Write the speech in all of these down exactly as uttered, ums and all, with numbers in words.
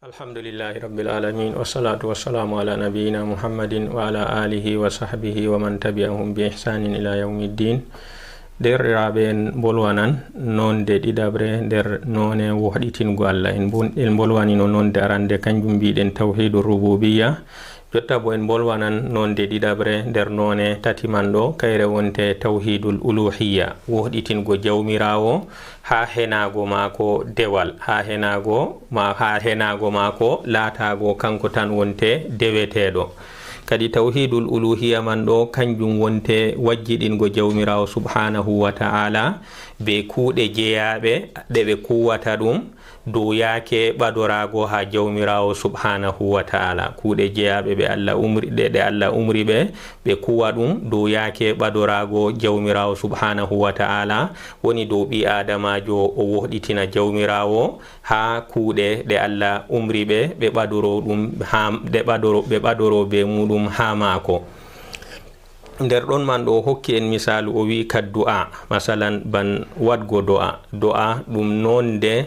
Alhamdulillahi Rabbil Alamin, wassalatu wassalamu ala nabiyyina Muhammadin wa ala alihi wa sahbihi wa man tabi'ahum bi ihsanin ila yawmiddin. Deerɗiraaɓe, en mbolwanan nonde ɗiɗaɓre nder none wohɗitingo Allah. En mbon-, en mbolwanino nonde arande, kanjum mbiɗen tawhidu rububiyya. Jotta bo en mbolwanan nonde ɗiɗaɓre nder none tati man ɗo, kayre wonte tawhidul uluhiyya, wohɗitingo Jawmiraawo haa henaago maako dewal, haa henaago ma, haa henaago maako laataago kanko tan wonte deweteeɗo. Kadi tawhidul uluhiyya man ɗo, kanjum wonte wajjiɗingo Jawmiraawo subhanahu wa ta'ala be kuuɗe jeyaaɓe ɗe ɓe kuwata ɗum, dow yaake ɓadoraago haa Jawmiraawo subhanahu wa ta'ala. Kuuɗe jeyaaɓe ɓe Allah umri, ɗe, ɗe Allah umri ɓe, ɓe kuwa ɗum dow yaake ɓadoraago Jawmiraawo subhanahu wa ta'ala, woni dow ɓii Aadamaajo o wohɗitina Jawmiraawo haa kuuɗe ɗe Allah umri ɓe, ɓe ɓadoro ɗum haa, ɗe ɓadoro, ɓe ɓadoro be muuɗum haa maako. Nder ɗon man ɗo o hokki en misaalu, o wi'i kaddu'a, masalan, ban waɗgo do'a. Do'a ɗum nonde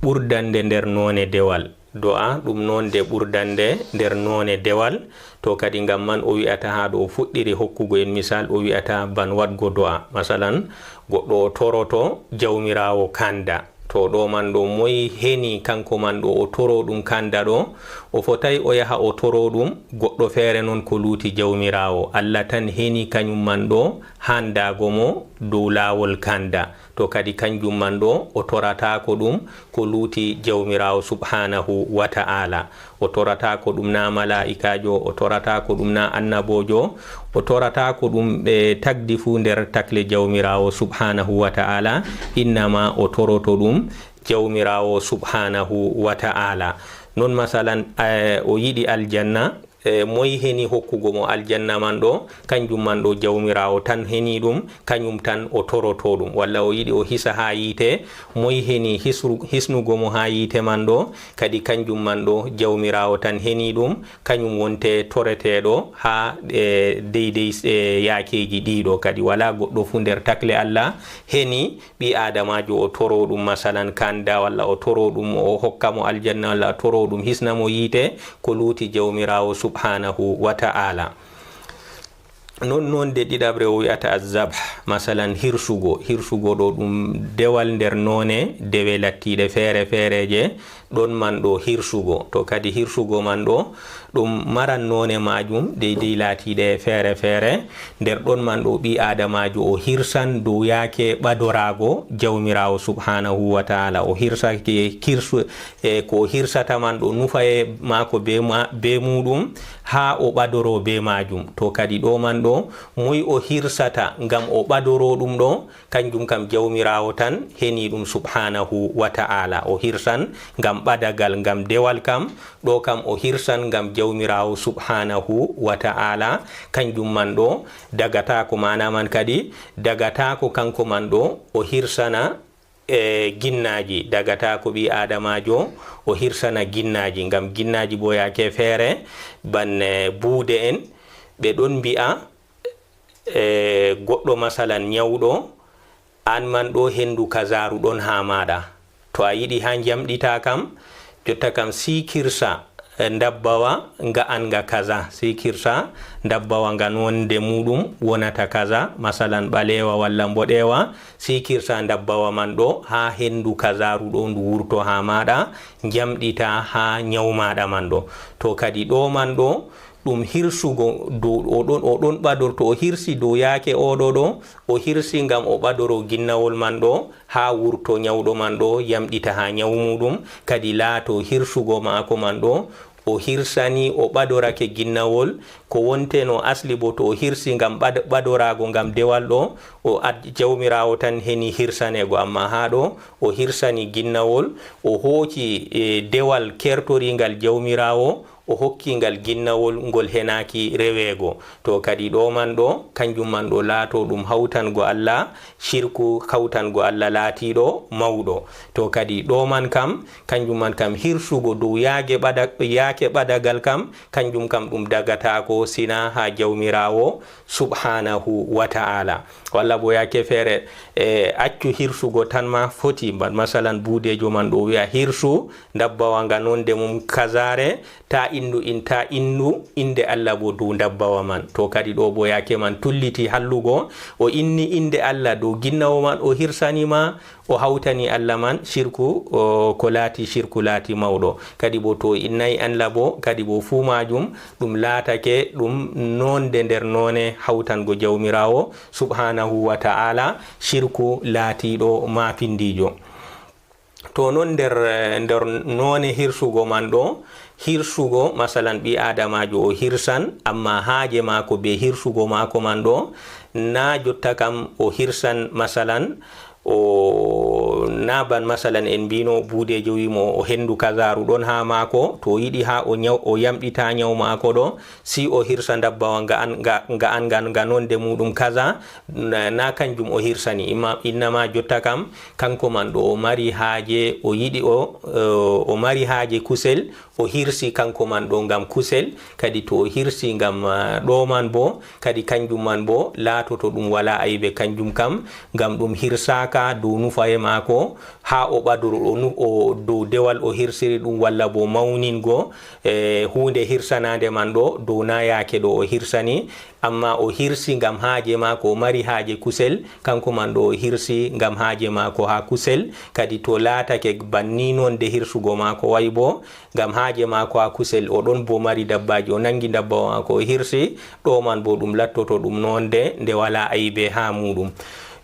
ɓurdande nder none dewal. Do'a ɗum nonde ɓurdande nder none dewal. To kadi ngam man o wi'ata haa ɗo o fuɗɗiri hokkugo en misaal, o wi'ata ban waɗgo do'a. Masalan, goɗɗo o toroto Jawmiraawo kanda. To ɗo man ɗo, moy heni kanko man ɗo o toro ɗum kanda ɗo? O fotai o yaha o toro ɗum goɗɗo feere non ko luuti Jawmiraawo. Allah tan heni kanyum man ɗo handaago mo dow laawol kanda. To kadi kanjum man ɗo, o torataako ɗum ko luuti Jawmiraawo subhanahu wa ta'ala. O torataako ɗum na malaa'ikaajo, o torataako ɗum na annaboojo, o torataako ɗum ɓe tagdi fuu nder takle Jawmiraawo subhanahu wa ta'ala, innama o toroto ɗum Jawmiraawo subhanahu wa ta'ala. Non masalan, eh, o yiɗi aljanna, eh, moy heni hokkugo mo aljanna man ɗo? Kanjum man ɗo Jawmiraawo tan heni ɗum, kanyum tan o toroto ɗum. Walla o yiɗi o hisa haa yiite, moy heni hisru-, hisnugo mo haa yiite man ɗo? Kadi kanjum man ɗo Jawmiraawo tan heni ɗum, kanyum wonte toreteeɗo haa, eh, deydey, eh, yaakeeji ɗiɗo. Kadi wala goɗɗo fuu nder takle Allah heni ɓii Aadamaajo o toro ɗum, masalan, kanda, walla o toro ɗum o hokka mo aljanna, walla o toro ɗum hisna mo yiite, ko luuti Jawmiraawo subhanahu wa ta'ala. Non, nonde ɗiɗaɓre o wi'ata azzabh, masalan, hirsugo. Hirsugo ɗo ɗum dewal nder none dewe lattiiɗe feere feereje, ɗon man ɗo hirsugo. To kadi hirsugo man ɗo, ɗum maran none maajum deydey laatiiɗe feere feere. Nder ɗon man ɗo ɓii Aadamaajo o hirsan dow yaake ɓadoraago Jawmiraawo subhanahu wa ta'ala. O hirsake kirsu-, e ko o hirsata man ɗo nufaye maako be ma-, be muuɗum, haa o ɓadoro be maajum. To kadi ɗo man ɗo, moy o hirsata ngam o ɓadoro ɗum ɗo? Kanjum kam Jawmiraawo tan heni ɗum subhanahu wa ta'ala. O hirsan ngam ɓadagal, ngam dewal kam, ɗo kam o hirsan ngam Jawmiraawo subhanahu wa ta'ala. Kanjum man ɗo dagataako, maana man kadi dagataako kanko man ɗo o hirsana, e, ginnaaji. Dagataako ɓii Aadamaajo o hirsana ginnaaji, ngam ginnaaji bo yaake feere, ban, e, buude en, ɓe ɗon mbi'a, e, goɗɗo masalan nyawɗo, an man ɗo hendu kazaaru ɗon haa maaɗa. To a yiɗi haa njamɗita kam, jotta kam sii kirsa, e, ndabbawa nga'anga kaza. Sii kirsa ndabbawa nga nonde muuɗum wonata kaza, masalan ɓaleewa walla mboɗeewa. Sii kirsa ndabbawa man ɗo haa hendu kazaaru ɗo ndu wurto haa maaɗa, njamɗita haa nyaw maaɗa man ɗo. To kadi ɗo man ɗo, ɗum hirsugo dow, o ɗon, o ɗon ɓador, to o hirsi dow yaake oɗo ɗo, o hirsi ngam o ɓadoro ginnawol man ɗo, haa wurto nyawɗo man ɗo, yamɗita haa nyaw muuɗum, kadi laato hirsugo maako man ɗo, o hirsani, o ɓadorake ginnawol, ko wonteno asli bo to o hirsi ngam ɓad-, ɓadoraago ngam dewal ɗo, o ad-, Jawmiraawo tan heni hirsaneego, ammaa haa ɗo o hirsani ginnawol, o hooci, e, dewal kertoriingal Jawmiraawo, o hokki ngal ginnawol ngol henaaki reweego. To kadi ɗo man ɗo, kanjum man ɗo laato ɗum hawtango Allah, shirku hawtango Allah laatiiɗo mawɗo. To kadi ɗo man kam, kanjum man kam hirsugo dow yaage ɓada-, yaake ɓadagal kam, kanjum kam ɗum dagataako sina haa Jawmiraawo subhaanahu wa ta'ala. Walla bo yaake feere, e, accu hirsugo tan ma foti, ba-, masalan, buudeejo man ɗo wi'a hirsu ndabbawa nga nonde mum kazaare, ta innu in-, ta innu innde Allah bo dow ndabbawa man. To kadi ɗo bo yaake man tulliti hallugo, o inni innde Allah dow ginnawo man, o hirsani ma, o hawtani Allah man shirku, o, ko laati shirku laati mawɗo. Kadi bo to innay Allah bo, kadi bo fuu maajum ɗum laatake ɗum nonde nder none hawtango Jawmiraawo subhaanahu wa ta'ala, shirku laatiiɗo maafindiijo. To non nder, nder none hirsugo man ɗo, hirsugo, masalan, ɓii Aadamaajo o hirsan, ammaa haaje maako be hirsugo maako man ɗo, na jotta kam o hirsan, masalan, o, na ban, masalan, en mbino buudeejo wi mo o hendu kazaaru ɗon haa maako, to o yiɗi haa o nyaw-, o yamɗita nyaw maako ɗo, si o hirsa ndabbawa nga an, nga, nga an, nga, nga nonde muɗum kaza, na, na kanjum o hirsani. Imma, innama jotta kam, kanko man ɗo o mari haaje, o yiɗi o, eh, o mari haaje kusel, o hirsi kanko man ɗo ngam kusel, kadi to o hirsi ngam, ah, ɗo man bo, kadi kanjum man bo laatoto ɗum wala aybe kanjum kam, ngam ɗum hirsaaka dow nufaye maako, haa o ɓadoro o nu-, o dow dewal o hirsiri ɗum, walla bo mawningo, eh, huunde hirsanaande man ɗo, dow na yaake ɗo o hirsani, ammaa o hirsi ngam haaje maako, o mari haaje kusel, kanko man ɗo o hirsi ngam haaje maako haa kusel, kadi to laatake banni nonde hirsugo maako wa'i bo, ngam haaje maako haa kusel, o ɗon bo mari dabbaaji, o naŋgi ndabbawa maako, o hirsi, ɗo man bo ɗum lattoto ɗum nonde nde walaa aybe haa muuɗum.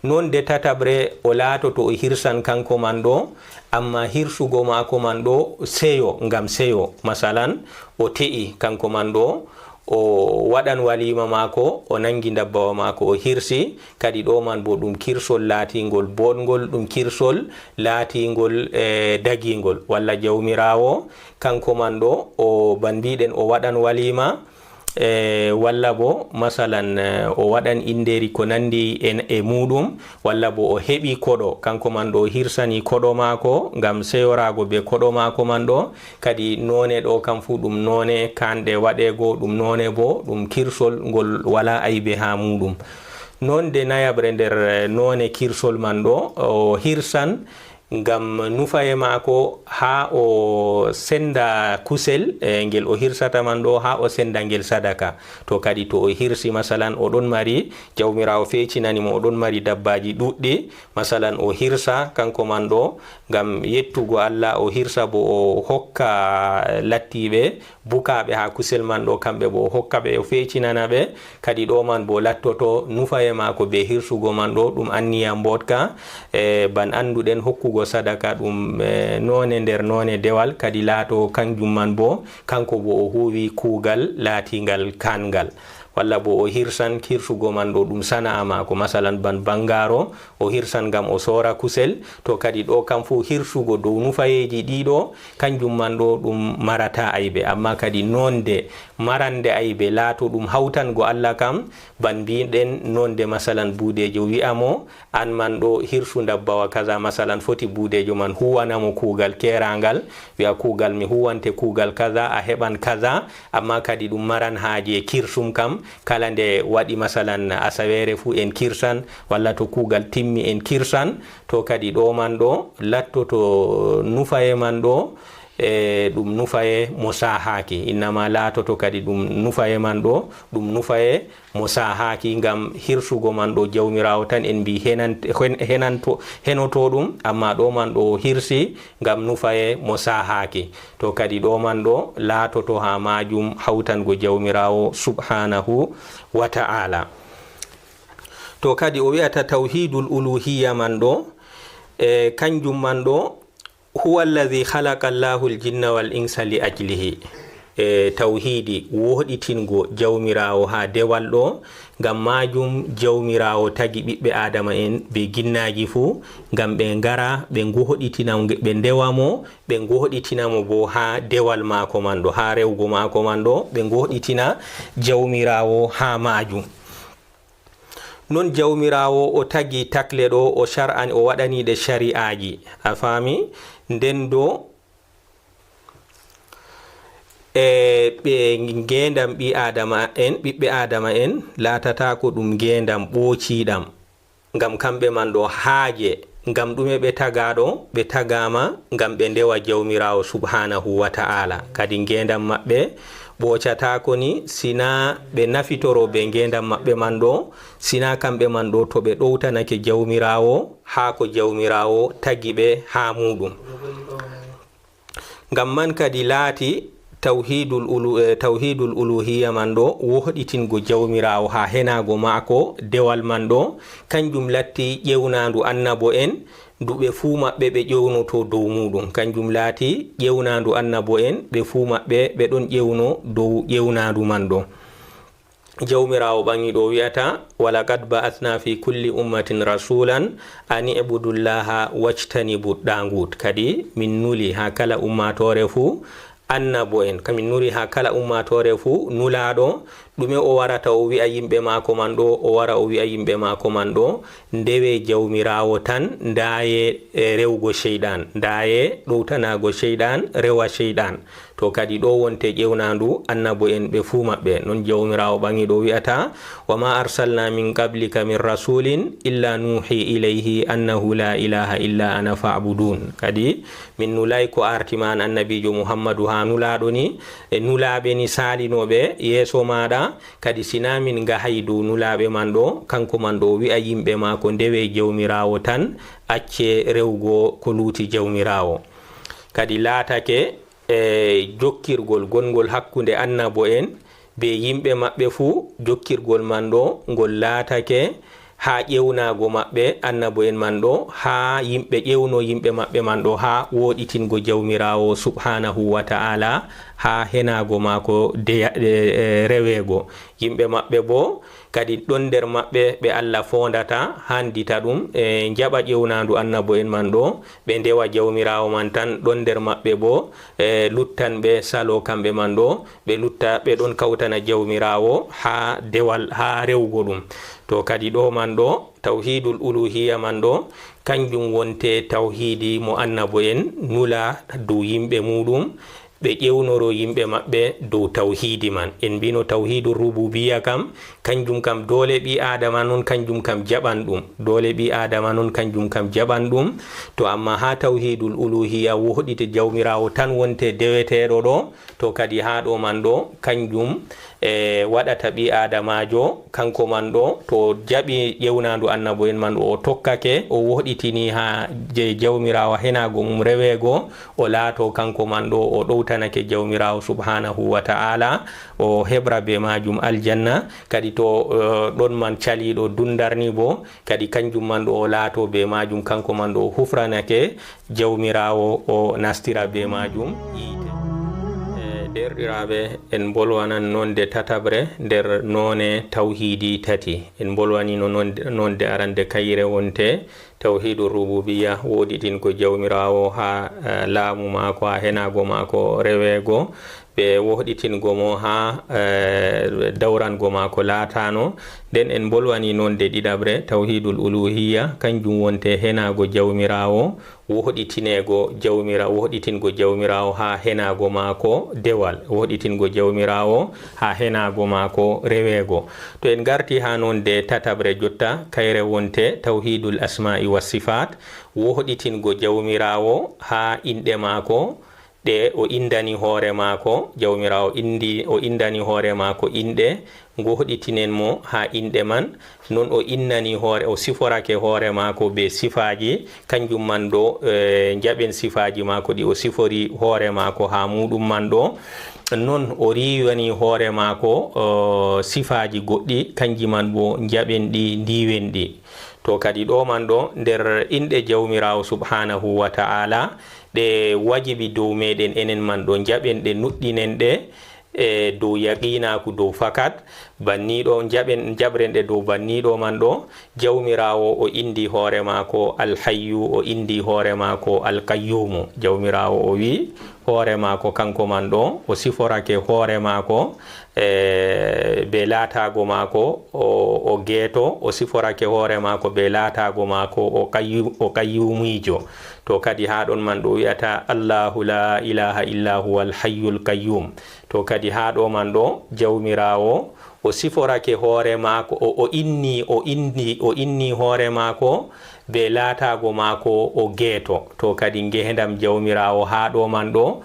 Nonde tataɓre, o laatoto o hirsan kanko man ɗo, ammaa hirsugo maako man ɗo seyo, ngam seyo. Masalan, o te'i kanko man ɗo, o waɗan waliima maako, o naŋgi ndabbawa maako, o hirsi, kadi ɗo man bo ɗum kirsol laatiingol booɗngol, ɗum kirsol laatiingol, eh, dagiingol. Walla Jawmiraawo, kanko man ɗo, o, ban mbiɗen, o waɗan waliima, eh, walla bo, masalan, eh, o waɗan indeeri ko nanndi e, e muuɗum, walla bo o heɓi koɗo, kanko man ɗo o hirsani koɗo maako ngam seyoraago be koɗo maako man ɗo. Kadi noone ɗo kam fuu ɗum noone kaanɗe waɗeego, ɗum noone bo ɗum kirsol ngol walaa aybe haa muuɗum. Nonde nayaɓre nder, eh, noone kirsol man ɗo, o hirsan ngam nufaye maako haa o senda kusel, eh, ngel o hirsata man ɗo, haa o senda ngel sadaka. To kadi to o hirsi, masalan, o ɗon mari, Jawmiraawo feecinani mo, o ɗon mari dabbaaji ɗuuɗɗi, masalan, o hirsa kanko man ɗo ngam yettugo Allah, o hirsa bo o hokka lattiiɓe bukaaɓe haa kusel man ɗo, kamɓe bo o hokka ɓe, o feecinana ɓe. Kadi ɗo man bo lattoto nufaye maako be hirsugo man ɗo, ɗum anniya mbooɗka, e ban annduɗen hokkugo sadaka ɗum, e, noone nder noone dewal, kadi laato kanjum man bo, kanko bo o huuwi kuugal laatiingal kaangal. Walla bo o hirsan, hirsugo man ɗo ɗum sana'a maako, masalan, ban bangaro, o hirsan ngam o soora kusel. To kadi ɗo kam fuu hirsugo dow nufayeeji ɗiɗo, kanjum man ɗo ɗum marata aybe. Amma kadi nonde marande aybe laato ɗum hawtango Allah kam, ban mbiɗen nonde, masalan, buudeejo wi'a mo, an man ɗo hirsu ndabbawa kaza, masalan, foti buudeejo man huwana mo kuugal keeraangal, wi'a, kuugal mi huwante kuugal kaza, a heɓan kaza, amma kadi ɗum maran haaje kirsum kam, kala nde waɗi, masalan, asaweere fuu en kirsan, walla to kuugal timmi en kirsan, to kadi ɗo man ɗo lattoto nufaye man ɗo, e ɗum nufaye mo saahaaki. Innama laatoto kadi ɗum nufaye man ɗo, ɗum nufaye mo saahaaki, ngam hirsugo man ɗo Jawmiraawo tan en mbi henan-, hen-, henanto-, henoto ɗum, amma ɗo man ɗo o hirsi ngam nufaye mo saahaaki. To kadi ɗo man ɗo laatoto haa maajum hawtango Jawmiraawo subhaanahu wa ta'ala. To kadi o wi'ata tawhidul uluhiyya man ɗo, e kanjum man ɗo, huwa alladhi khalaqa Allahu al-jinna wal insa li ajlihi. e tawhiidi, woɗɗitingo Jawmiraawo haa dewal ɗo. Ngam maajum Jawmiraawo tagi ɓiɓɓe Aadama'en bee ginnaaji fuu, ngam ɓe ngara, ɓe ngoɗɗitina mo, ɓe ndewa mo, ɓe ngoɗɗitina mo boo haa dewal maako man ɗo, haa rewgo maako man ɗo, ɓe ngoɗɗitina Jawmiraawo haa maajum. Non Jawmiraawo o tagi takle ɗo, o shar'ani, o waɗani ɗe shari'aaji. A faami? Nden do e ɓe ngeendam ɓi Aadama'en, ɓiɓɓe Aadama'en, laatataako ɗum ngeendam ɓoociiɗam. Ngam kamɓe man ɗo haaje, ngam ɗume ɓe tagaaɗo? Ɓe tagaama ngam ɓe ndewa Jawmiraawo subhaanahu wa ta'aala. Kadi ngeendam maɓɓe ɓoocataako ni, sina ɓe nafitoro bee ngeendam maɓɓe man ɗo, sina kamɓe man ɗo to ɓe ɗowtanake Jawmiraawo haa ko Jawmiraawo tagi ɓe haa muuɗum. Ngam man kadi laati tawhiidul ulu-, eh, tawhiidul uluhiyya man ɗo, wohɗitingo Jawmiraawo haa henaago maako dewal man ɗo, kanjum latti ƴewnaandu annabo'en, ndu ɓe fuu maɓɓe ɓe ƴewnoto dow muuɗum. Kanjum laati ƴewnaandu annabo'en, ɓe fuu maɓɓe ɓe ɗon ƴewno dow ƴewnaandu man ɗo. Jawmiraawo ɓaŋiiɗo wi'ata, "Walaqad ba'athna fi kulli ummatin rasulan an i'budullaha wajtanibu ɗaaŋut." Kadi min nuli haa kala ummaatoore fuu annabo'en. Ka min nuli haa kala ummaatoore fuu nulaaɗo. Ɗume o warata o wi'a yimɓe maako man ɗo? O wara o wi'a yimɓe maako man ɗo, "Ndewe Jawmiraawo tan, ndaaye, eh, rewgo ceyɗan, ndaaye ɗowtanaago ceyɗan, rewa ceyɗan." To kadi ɗo wonte ƴewnaandu annabo'en ɓe fuu maɓɓe. Non Jawmiraawo ɓaŋiiɗo wi'ata, "Wa ma arsalna min qablika min rasulin illa nuhi ilayhi annahu la ilaha illa ana fa'budun." Kadi min nulaay ko arti ma an annabiijo Muhammadu haa nulaaɗo ni, e nulaaɓe ni saalinooɓe yeeso maaɗa, kadi sina min ngahay dow nulaaɓe man ɗo, kanko man ɗo o wi'a yimɓe maako, "Ndewe Jawmiraawo tan, acce rewgo ko luuti Jawmiraawo." Kadi laatake e jokkirgol gonngol hakkunde annabo'en bee yimɓe maɓɓe fuu, jokkirgol man ɗo ngol laatake haa ƴewnaago maɓɓe, annabo'en man ɗo, haa yimɓe ƴewno yimɓe maɓɓe man ɗo, haa woɗɗitingo Jawmiraawo subhaanahu wa ta'aala, haa henaago maako deya-, e, e, reweego. Yimɓe maɓɓe boo kadi ɗon nder maɓɓe ɓe Allah foondata, handita ɗum, e njaɓa ƴewnaandu annabo'en man ɗo, ɓe ndewa Jawmiraawo man tan, ɗon nder maɓɓe boo, e luttanɓe salo kamɓe man ɗo, ɓe lutta, ɓe ɗon kawtana Jawmiraawo haa dewal, haa rewgo ɗum. To kadi ɗo man ɗo, tawhiidul uluhiyya man ɗo, kanjum wonte tawhiidi mo annabo'en nula dow yimɓe muuɗum, ɓe ƴewnoro yimɓe maɓɓe dow tawhiidi man. En mbino tawhiidu rububiyya kam, kanjum kam doole ɓii Aadama non, kanjum kam jaɓan ɗum. Doole ɓii Aadama non, kanjum kam jaɓan ɗum. To amma haa tawhiidul uluhiyya, wohɗite Jawmiraawo tan wonte deweteeɗo ɗo, to kadi haa ɗo man ɗo, kanjum e waɗata ɓii Aadamaajo, kanko man ɗo, to o jaɓi ƴewnaandu annabo'en man ɗo, o tokkake, o woɗɗitini haa je Jawmiraawo henaago mum reweego, o laato kanko man ɗo, o ɗowtanake Jawmiraawo subhaanahu wa ta'aala, o heɓra bee maajum aljanna. Kadi to, eh, ɗon man caliiɗo dundarni boo, kadi kanjum man ɗo o laato bee maajum, kanko man ɗo o hufranake Jawmiraawo, o nastira bee maajum yiite. E, deerɗiraaɓe, en mbolwanan nonde tataɓre nder noone tawhiidi tati. En mbolwanino nonde, nonde arande kayre wonte tawhiidu rububiyya, woɗɗitingo Jawmiraawo haa, e, laamu maako, haa henaago maako reweego, be woɗɗitingo mo haa, e, dawrango maako laatano. Nden en mbolwani nonde ɗiɗaɓre, tawhiidul uluhiyya, kanjum wonte henaago Jawmiraawo, woɗɗitineego Jawmira-, woɗɗitingo Jawmiraawo haa henaago maako dewal, woɗɗitingo Jawmiraawo haa henaago maako reweego. To en ngarti haa nonde tataɓre jotta, kayre wonte tawhiidul asma'i was sifaat, woɗɗitingo Jawmiraawo haa inɗe maako, ɗe o inndani hoore maako. Jawmiraawo inndi, o inndani hoore maako inɗe, ngoɗitinen mo haa inɗe man. Non o innani hoore, o siforake hoore maako be sifaaji, kanjum man ɗo, eh, njaɓen sifaaji maako ɗi o sifori hoore maako haa muuɗum man ɗo. Non o riiwani hoore maako, eh, sifaaji goɗɗi, kanji man boo njaɓen ɗi, ndiiwen ɗi. To kadi ɗo man ɗo, nder inɗe Jawmiraawo subhaanahu wa ta'aala, ɗe wajibi dow meeɗen enen man ɗo, njaɓen ɗe, nuɗɗinen ɗe, e dow yaqiinaaku, dow fakat, banniiɗo, njaɓen, njaɓren ɗe dow banniiɗo man ɗo, Jawmiraawo o inndi hoore maako Alhayyu, o inndi hoore maako Alkayyumu. Jawmiraawo o wi'i hoore maako kanko man ɗo, o siforake hoore maako, e, be laataago maako o, o geeto, o siforake hoore maako be laataago maako o kayyu-, o kayyumiijo. To kadi haa ɗon man ɗo wi'ata, "Allahu la ilaha illa huwa al-hayyul kayyum." To kadi haa ɗo man ɗo, Jawmiraawo o siforake hoore maako, o, o inni, o inni, o inni hoore maako be laataago maako o geeto. To kadi ngeendam Jawmiraawo haa ɗo man ɗo,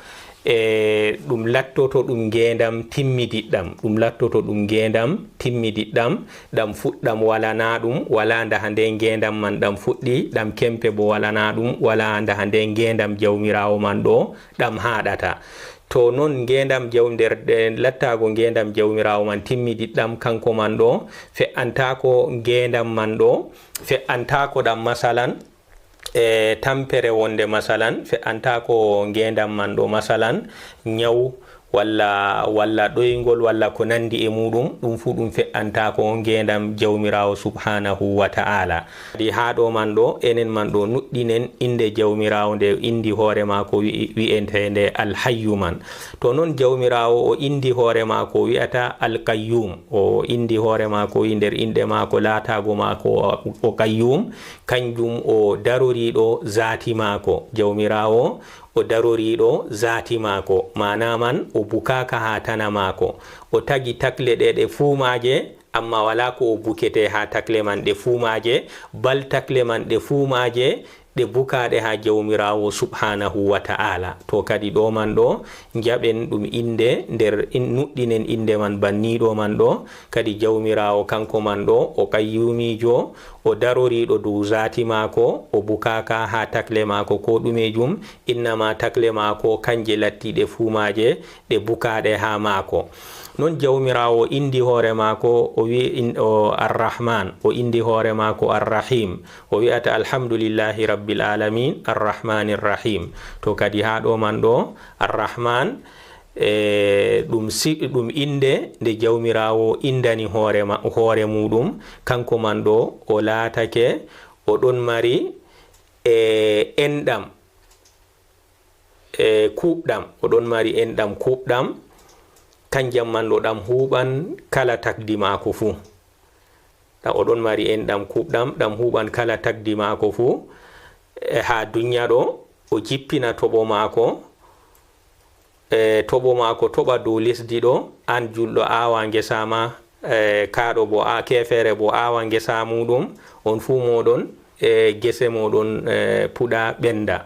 e, ɗum lattoto ɗum ngeendam timmidiɗɗam. Ɗum lattoto ɗum ngeendam timmidiɗɗam. Ɗam fuɗɗam walana ɗum, wala ndaha nde ngeendam man ɗam fuɗɗi, ɗam kempe bo walana ɗum, wala ndaha nde ngeendam Jawmiraawo man ɗo ɗam haaɗata. To non ngeendam Jaw-, nder, e, lattaago ngeendam Jawmiraawo man timmidiɗɗam kanko man ɗo, fe'antaako ngeendam man ɗo, fe'antaako ɗam masalan, e, tampere wonde masalan, fe'antaako ngeendam man ɗo masalan, nyaw, walla, walla ɗoyngol, walla ko nandi e muɗum, ɗum fuu ɗum fe'antaako ngeendam Jawmiraawo subhaanahu wa ta'aala. Kadi haa ɗo man ɗo, enen man ɗo nuɗɗinen innde Jawmiraawo nde o inndi hoore maako wi-, wi'eteende Alhayyu man. To non Jawmiraawo o inndi hoore maako o wi'ata Alkayyum, o inndi hoore maako wi nder inɗe maako laataago maako o, o Kayyum, kanjum o daroriiɗo zaati maako. Jawmiraawo o daroriiɗo zaati maako, maana man o bukaaka haa tana maako. O tagi takle ɗe, ɗe fuu maaje, ammaa walaa ko o bukete haa takle man, ɗe fuu maaje, bal takle man ɗe fuu maaje, ɗe bukaaɗe haa Jawmiraawo subhaanahu wa ta'aala. To kadi ɗo man ɗo, njaɓen ɗum innde nder in-, nuɗɗinen innde man banniiɗo man ɗo, kadi Jawmiraawo kanko man ɗo, o kayyumiijo, o daroriiɗo dow zaati maako, o bukaaka haa takle maako koo ɗumejum, innama takle maako kanje latti ɗe fuu maaje, ɗe bukaaɗe haa maako. Non Jawmiraawo o inndi hoore maako, o wi'i in-, o Arrahman, o inndi hoore maako Arrahim, o wi'ata, "Alhamdulillahi Rabbil Alamin, Arrahmanir Rahim." To kadi haa ɗo man ɗo, Arrahman, e, ɗum si-, ɗum innde nde Jawmiraawo inndani hoore ma-, hoore muuɗum, kanko man ɗo, o laatake, o ɗon mari, e, enɗam. E, kuuɓɗam, o ɗon mari enɗam kuuɓɗam, kanjam man ɗo ɗam huuɓan kala takdi maako fuu. Ɗam, o ɗon mari enɗam kuuɓɗam, ɗam huuɓan kala takdi maako fuu. E, haa dunya ɗo, o jippina toɓo maako, e, toɓo maako toɓa dow lesdi ɗo, an julɗo aawa ngesa ma, e, kaaɗo bo, a, keefeere bo aawa ngesa muuɗum, on fuu mooɗon, e, gese mooɗon, e, puɗa ɓenda.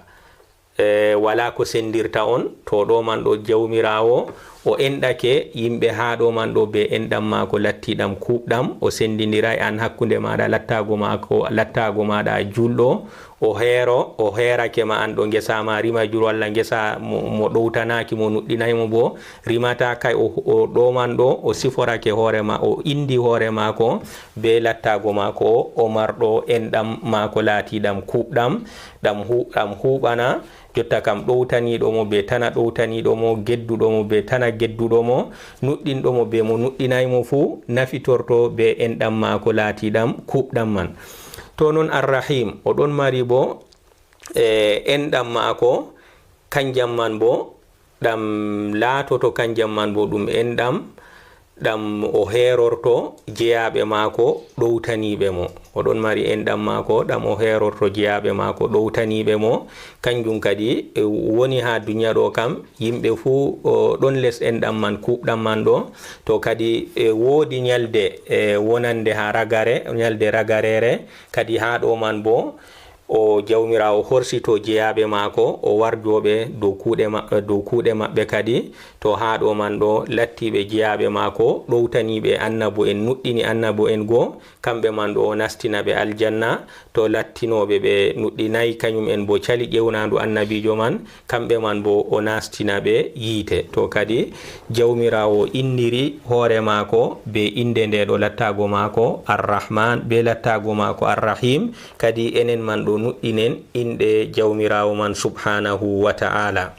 E, walaa ko sendirta on. To ɗo man ɗo Jawmiraawo, o enɗake yimɓe haa ɗo man ɗo be enɗam maako lattiiɗam kuuɓɗam. O sendindiray an hakkunde maaɗa lattaago maako, lattaago maaɗa julɗo. O heero, o heerake ma an ɗo ngesa ma rimajur walla ngesa mo, mo ɗowtanaaki, mo nuɗɗinaay mo bo, rimata kay o, o ɗo man ɗo, o siforake hoore ma, o inndi hoore maako be lattaago maako o, o marɗo enɗam maako laatiiɗam kuuɓɗam, ɗam hu-, ɗam huuɓana, jotta kam ɗowtaniiɗo mo be tana ɗowtaniiɗo mo, gedduɗo mo be tana gedduɗo mo, nuɗɗinɗo mo be mo nuɗɗinaay mo fuu, nafitorto be enɗam maako laatiiɗam kuuɓɗam man. To non Arrahim, o ɗon mari bo, e, enɗam maako, kanjam man bo, ɗam laatoto kanjam man bo ɗum enɗam, ɗam o heerorto jeyaaɓe maako ɗowtaniiɓe mo. O ɗon mari enɗam maako, ɗam o heerorto jeyaaɓe maako ɗowtaniiɓe mo. Kanjum kadi, e, woni haa duniya ɗo kam, yimɓe fuu, o, ɗon les enɗam man, kuuɓɗam man ɗo. To kadi, e, woodi nyalde, e, wonande haa ragare, nyalde ragareere, kadi haa ɗo man bo, o Jawmiraawo horsito jeyaaɓe maako, o warjo ɓe dow kuuɗe maɓɓe, dow kuuɗe maɓɓe kadi. To haa ɗo man ɗo, lattiiɓe jeyaaɓe maako, ɗowtaniiɓe annabo'en, nuɗɗini annabo'en go, kamɓe man ɗo o nastina ɓe aljanna. To lattinooɓe ɓe nuɗɗinaay, kañum en boo cali ƴeewnaandu annabiijo man, kamɓe man boo o nastina ɓe yiite. To kadi, Jawmiraawo inniri hoore maako bee innde nde ɗo lattaago maako Ar-Rahman, bee lattaago maako Ar-Rahim. Kadi enen man ɗo nuɗɗinen inɗe Jawmiraawo man subhaanahu wa ta'ala.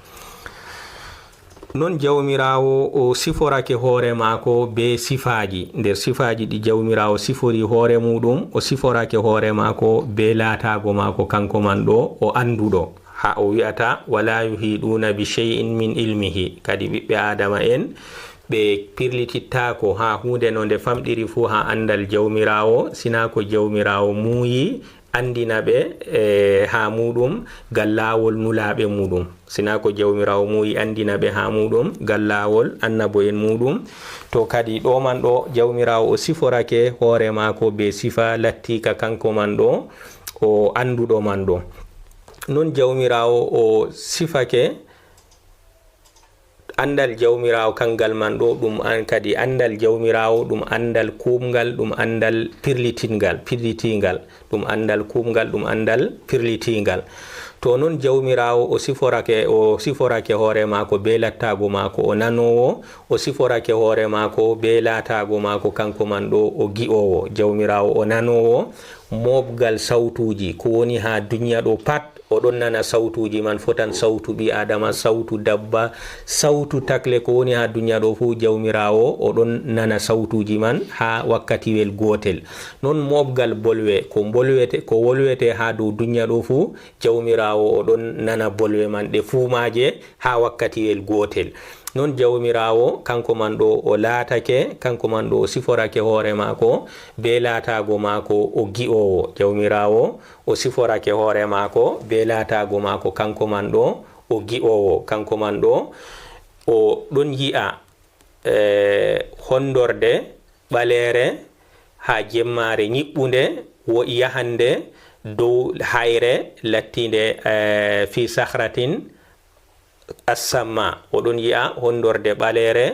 Non Jawmiraawo o siforake hoore maako bee sifaaji. Nder sifaaji ɗi Jawmiraawo sifori hoore muuɗum, o siforake hoore maako bee laataago maako kanko man ɗo o annduɗo. Haa o wi'ata, "Wala yuhiɗuna bi shay'in min ilmihi." Kadi ɓiɓɓe Aadama en, ɓe pirlitittaako haa huunde no nde famɗiri fuu haa anndal Jawmiraawo, sinaa ko Jawmiraawo muuyi anndina ɓe, e, haa muuɗum, gal laawol nulaaɓe muuɗum. Sinaa ko Jawmiraawo muuyi anndina ɓe haa muuɗum, gal laawol annabo'en muuɗum. To kadi ɗo man ɗo, Jawmiraawo o siforake hoore maako bee sifa lattiika kanko man ɗo, o annduɗo man ɗo. Non Jawmiraawo o sifake anndal Jawmiraawo, kanngal man ɗo, ɗum an-, kadi anndal Jawmiraawo, ɗum anndal kuuɓngal, ɗum anndal pirlitingal, pirlitiingal, ɗum anndal kuuɓngal, ɗum anndal pirlitiingal. To non Jawmiraawo o siforake, o siforake hoore maako bee lattaago maako o nanoowo, o siforake hoore maako bee laataago maako kanko man ɗo o gi'oowo. Jawmiraawo o nanoowo mooɓgal sawtuuji, ko woni haa duniya ɗo pat, o ɗon nana sawtuuji man, fotan sawtu ɓii Aadama, sawtu dabba, sawtu takle, ko woni haa duniya ɗo fuu, Jawmiraawo o ɗon nana sawtuuji man haa wakkatiwel gootel. Non mooɓgal bolwe, ko mbolwete, ko wolwete haa dow duniya ɗo fuu, Jawmiraawo o ɗon nana bolwe man, ɗe fuu maaje haa wakkatiwel gootel. Non Jawmiraawo, kanko man ɗo o laatake, kanko man ɗo o siforake hoore maako bee laataago maako o gi'oowo. Jawmiraawo o siforake hoore maako bee laataago maako kanko man ɗo o gi'oowo, kanko man ɗo o ɗon yi'a, e, honndorde ɓaleere haa jemmaare nyiɓɓunde, wo-, yahande dow hayre lattiinde, e, fi sahratin As-Samma, o ɗon yi'a honndorde ɓaleere,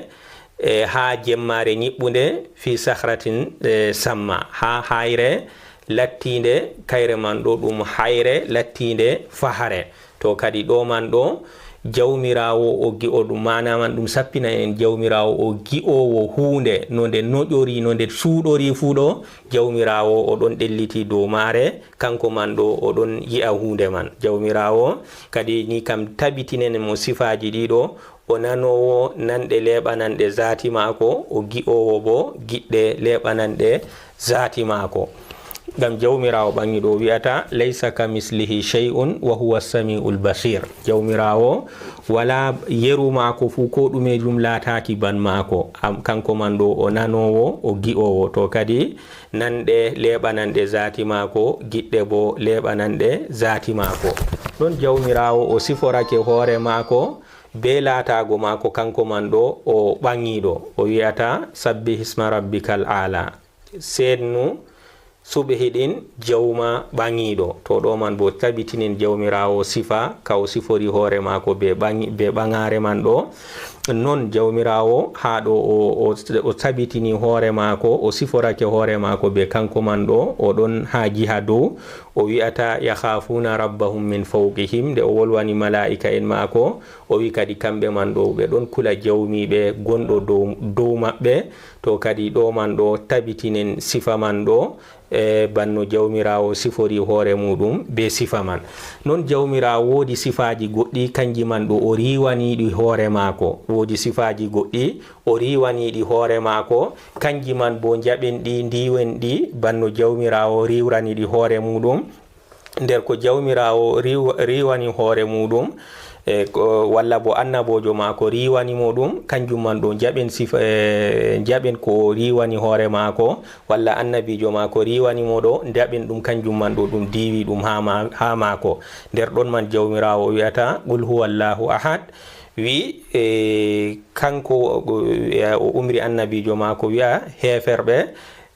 e, haa jemmaare nyiɓɓunde, fi sahratin, e, samma, haa hayre lattiinde, kayre man ɗo ɗum hayre lattiinde fahre. To kadi ɗo man ɗo, Jawmiraawo o gi'o ɗum, maana man ɗum sappina en Jawmiraawo o gi'oowo huunde, no nde noƴori, no nde suuɗori fuu ɗo, Jawmiraawo o ɗon ɗelliti dow maare, kanko man ɗo o ɗon yi'a huunde man. Jawmiraawo kadi ni kam tabitinen mo sifaaji ɗiɗo, o nanoowo nanɗe leeɓananɗe zaati maako, o gi'oowo boo giɗɗe leeɓananɗe zaati maako. Ngam Jawmiraawo ɓaŋiiɗo o wi'ata, "Laysa kamislihi shay'un wa huwa sami'ul basir." Jawmiraawo walaa yeru maako fuu, ko ɗumejum laataaki ban maako. Am, kanko man ɗo o nanoowo, o gi'oowo. To kadi nanɗe leeɓananɗe zaati maako, giɗɗe boo leeɓananɗe zaati maako. Non Jawmiraawo o siforake hoore maako bee laataago maako kanko man ɗo o ɓaŋiiɗo. O wi'ata, "Sabbih isma rabbikal aala." Seednu subhi ɗin Jawma ɓaŋiiɗo. To ɗo man boo tabitinin Jawmiraawo sifa ka o sifori hoore maako bee ɓaŋi-, bee ɓaŋaare man ɗo. Non Jawmiraawo haa ɗo o, o, o tabitini hoore maako, o siforake hoore maako bee kanko man ɗo, o ɗon haa jiha dow. O wi'ata, "Yakhafuna rabbahum min fawqihim." Nde o wolwani malaa'ika'en maako, o wi kadi kamɓe man ɗo ɓe ɗon kula jawmiiɓe gonɗo dow, dow maɓɓe. To kadi ɗo man ɗo tabitinen sifa man ɗo, e, banno Jawmiraawo sifori hoore muuɗum bee sifa man. Non Jawmiraawo woodi sifaaji goɗɗi, kanji man ɗo o riiwaniɗi hoore maako. Woodi sifaaji goɗɗi o riiwaniɗi hoore maako, kanji man boo njaɓen ɗi, ndiiwen ɗi, banno Jawmiraawo riiwraniɗi hoore muuɗum. Nder ko Jawmiraawo riiw-, riiwani hoore muuɗum, e ko, walla bo annaboojo maako riiwani mo ɗum, kanjum man ɗo njaɓen sifa, e, njaɓen ko o riiwani hoore maako, walla annabiijo maako riiwani mo ɗo, njaɓen ɗum, kanjum man ɗo ɗum diiwi ɗum haa ma-, haa maako. Nder ɗon man Jawmiraawo wi'ata, "Qul huwallahu ahad." Wi, e, kanko, o, o umri annabiijo maako wi'a heeferɓe,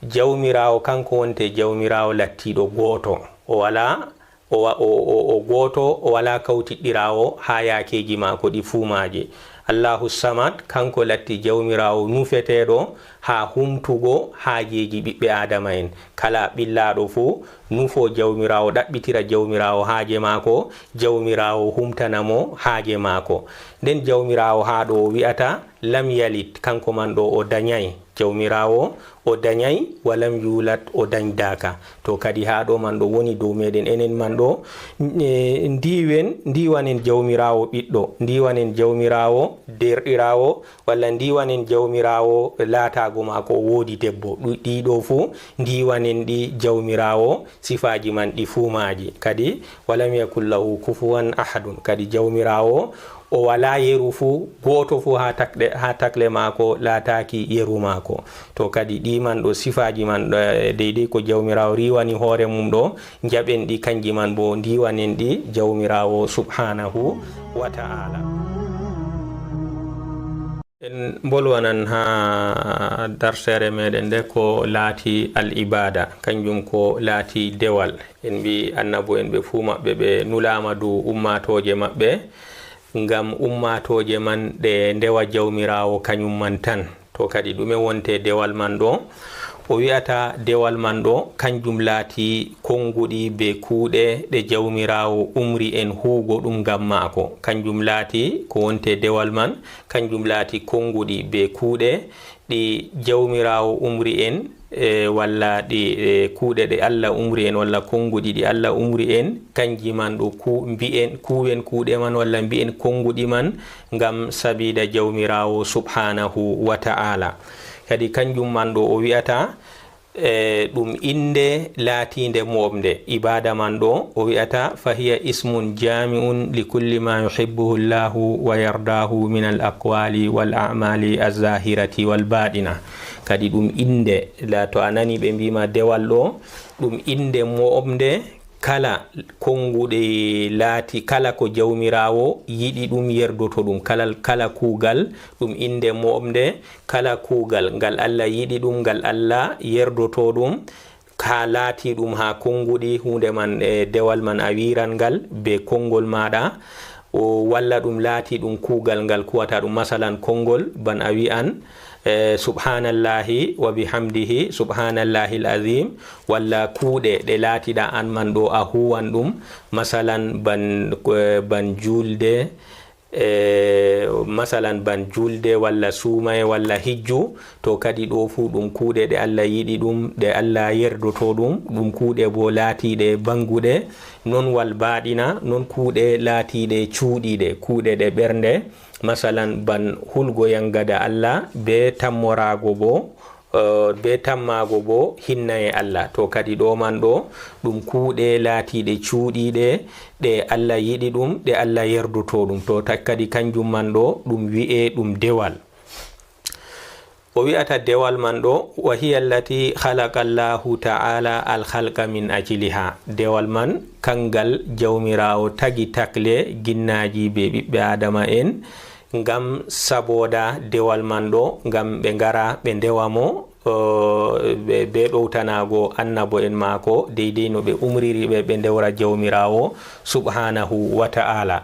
Jawmiraawo kanko wonte Jawmiraawo lattiiɗo gooto. O walaa O wa-, o, o, o gooto, o walaa kawtiɗɗiraawo haa yaakeeji maako ɗi fuu maaje. Allahu Samad, kanko latti Jawmiraawo nufeteeɗo haa humtugo haajeeji ɓiɓɓe Aadama'en. Kala ɓillaaɗo fuu nufo Jawmiraawo, ɗaɓɓitira Jawmiraawo haaje maako, Jawmiraawo humtana mo haaje maako. Nden Jawmiraawo haa ɗo o wi'ata, "Lam yalid", kanko man ɗo o danyay. Jawmiraawo o danyay, "Wa lam yuulad", o danydaka. To kadi haa ɗo man ɗo woni dow meɗen enen man ɗo, e, ndiwen, ndiwanen Jawmiraawo ɓiɗɗo, ndiwanen Jawmiraawo deerɗiraawo, walla ndiwanen Jawmiraawo laataago maako o woodi debbo. Ɗu-, ɗi ɗo fuu ndiwanen ɗi Jawmiraawo, sifaaji man ɗi fuu maaji. Kadi, "Wa lam yakun lahu kufuwan ahadun." Kadi Jawmiraawo o walaa yeru fuu, gooto fuu haa takle, haa takle maako laataaki yeru maako. To kadi ɗi man ɗo sifaaji man, eh, deydey ko Jawmiraawo riiwani hoore mum ɗo, njaɓen ɗi kanji man boo, ndiwanen ɗi Jawmiraawo subhaanahu wa ta'aala. En mbolwanan haa darseere meɗen nde ko laati al ibaada, kanjum ko laati dewal. En mbi annabo'en ɓe fuu maɓɓe ɓe nulaama dow ummaatooje maɓɓe, ngam ummaatooje man ɗe ndewa Jawmiraawo kanyum man tan. To kadi ɗume wonte dewal man ɗo? O wi'ata dewal man ɗo, kanjum laati konguɗi be kuuɗe ɗe Jawmiraawo umri en huugo ɗum ngam maako. Kanjum laati ko wonte dewal man, kanjum laati konguɗi be kuuɗe ɗi Jawmiraawo umri en, e, walla ɗi, e, kuuɗe ɗe Allah umri en, walla konguɗi ɗi Allah umri en, kanji man ɗo ku-, mbi'en, kuuwen kuuɗe man, walla mbi'en konguɗi man, ngam sabiida Jawmiraawo subhaanahu wa ta'aala. Kadi kanjum man ɗo o wi'ata, e, ɗum innde laatiinde mo'ɓnde. Ibaada man ɗo o wi'ata, "Fahiya ismun jaami'un li kulli ma yuhibbuhu Allahu wa yardaahu min al aqwali wal a'mali az-zahirati wal baɗina." Kadi ɗum innde, la, to a nani ɓe mbi'ma dewal ɗo, ɗum innde mo'ɓnde kala konguɗi laati, kala ko Jawmiraawo yiɗi ɗum, yerdoto ɗum. Kala, kala kuugal, ɗum innde mo'ɓnde, kala kuugal ngal Allah yiɗi ɗum, ngal Allah yerdoto ɗum, haa laati ɗum haa konguɗi, huunde man, e, dewal man a wiiran ngal be kongol maaɗa, o, walla ɗum laati ɗum kuugal ngal kuwata ɗum, masalan, kongol, ban a wi'an, e, "Subhaanallahi wa bihamdihi, subhaanallahil azim," walla kuuɗe ɗe laatiɗa an man ɗo a huwan ɗum, masalan, ban, e, ban juulde, e, masalan, ban juulde walla suumaye walla hijju, to kadi ɗo fuu ɗum kuuɗe ɗe Allah yiɗi ɗum, ɗe Allah yerdoto ɗum, ɗum kuuɗe boo laatiiɗe banguɗe, non wal baaɗina, non kuuɗe laatiiɗe cuuɗiiɗe, kuuɗe ɗe ɓernde, masalan, ban hulgo yangada Allah be tammoraago boo, eh, be tammaago boo hinnaye Allah. To kadi ɗo man ɗo, ɗum kuuɗe laatiiɗe cuuɗiiɗe, ɗe Allah yiɗi ɗum, ɗe Allah yerdoto ɗum. To ta-, kadi kanjum man ɗo, ɗum wi'e ɗum dewal. O wi'ata dewal man ɗo, "Wa hiya allati khalaqa Allahu ta'ala al khalqa min ajliha." Dewal man, kangal Jawmiraawo tagi takle ginnaaji be ɓiɓɓe Aadama en, ngam sabooda dewal man ɗo, ngam ɓe ngara ɓe ndewa mo, eh, ɓe, be ɗowtanaago annabo'en maako, deydey no ɓe umriri ɓe, ɓe ndewra Jawmiraawo subhaanahu wa ta'aala.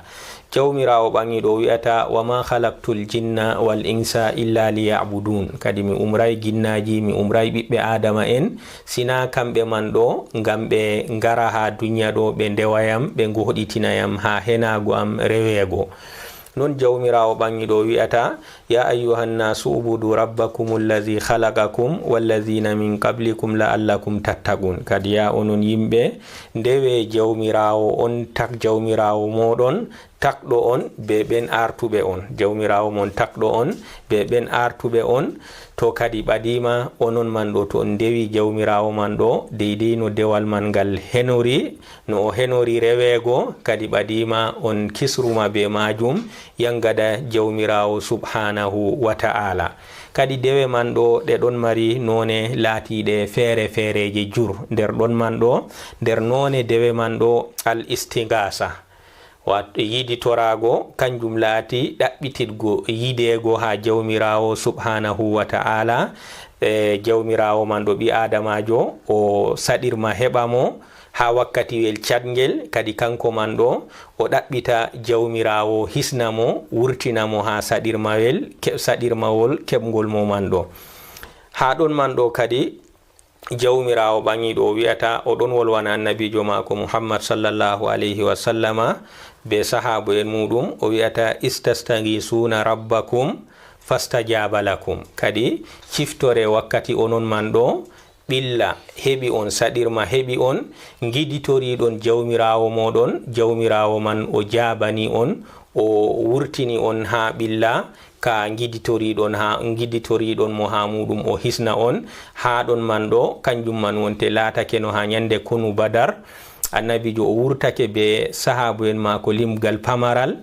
Jawmiraawo ɓaŋiiɗo wi'ata, "Wa ma khalaqtul jinna wal insa illa liya'budun." Kadi mi umray ginnaaji, mi umray ɓiɓɓe Aadama en, sina kamɓe man ɗo, ngam ɓe ngara haa duniya ɗo, ɓe ndewa yam, ɓe ngoɗitina yam haa henaago am reweego. Non Jawmiraawo ɓaŋiiɗo wi'ata, "Ya ayyuhan nasu ubudu rabbakumul ladhi khalaqakum walladhina min qablikum la'allakum tattaqun." Kadi, ya onon yimɓe, ndewe Jawmiraawo on, tak Jawmiraawo mooɗon, takɗo on be ɓen artuɓe on. Jawmiraawo mon takɗo on be ɓen artuɓe on. To kadi ɓadiima onon man ɗo, to on ndewi Jawmiraawo man ɗo, deydey no dewal man ngal henori, no o henori reweego, kadi ɓadiima on kisruma be maajum, yangada Jawmiraawo subhaanahu wa ta'aala. Kadi dewe man ɗo, ɗe ɗon mari noone laatiiɗe feere feereeje jur. Nder ɗon man ɗo, nder noone dewe man ɗo, al istighaasa, wato yiditoraago, kanjum laati ɗaɓɓitidgo yideego haa Jawmiraawo subhaanahu wa ta'aala. E, Jawmiraawo man ɗo, ɓii aadamaajo, o saɗirma heɓa mo, Haa wakkatiwel caɗngel kadi, kaŋko man ɗo, o ɗaɓɓita Jawmiraawo hisna mo, wurtina mo haa saɗirmawel, ke-, saɗirmawol keɓŋgol mo man ɗo. Haa ɗon man ɗo kadi, Jawmiraawo ɓaŋiiɗo o wi'ata, o ɗon wolwana annabiijo maako Muhammad sallallahu alayhi wa sallama bee sahaabo'en muuɗum, o wi'ata, "Istastagiisuuna rabbakum fastajaaba lakum." Kadi, ciftore wakkati onon man ɗo, ɓilla heɓi on, saɗirma heɓi on, ngiditoriɗon Jawmiraawo mooɗon, Jawmiraawo man o jaabani on, o wurtini on haa ɓilla ka ngiditoriɗon haa, ngiditoriɗon mo haa muuɗum, o hisna on. Haa ɗon man ɗo, kanjum man wonte laatakeno haa nyande konu Badar. Annabiijo o wurtake bee sahaabo'en maako limgal pamaral,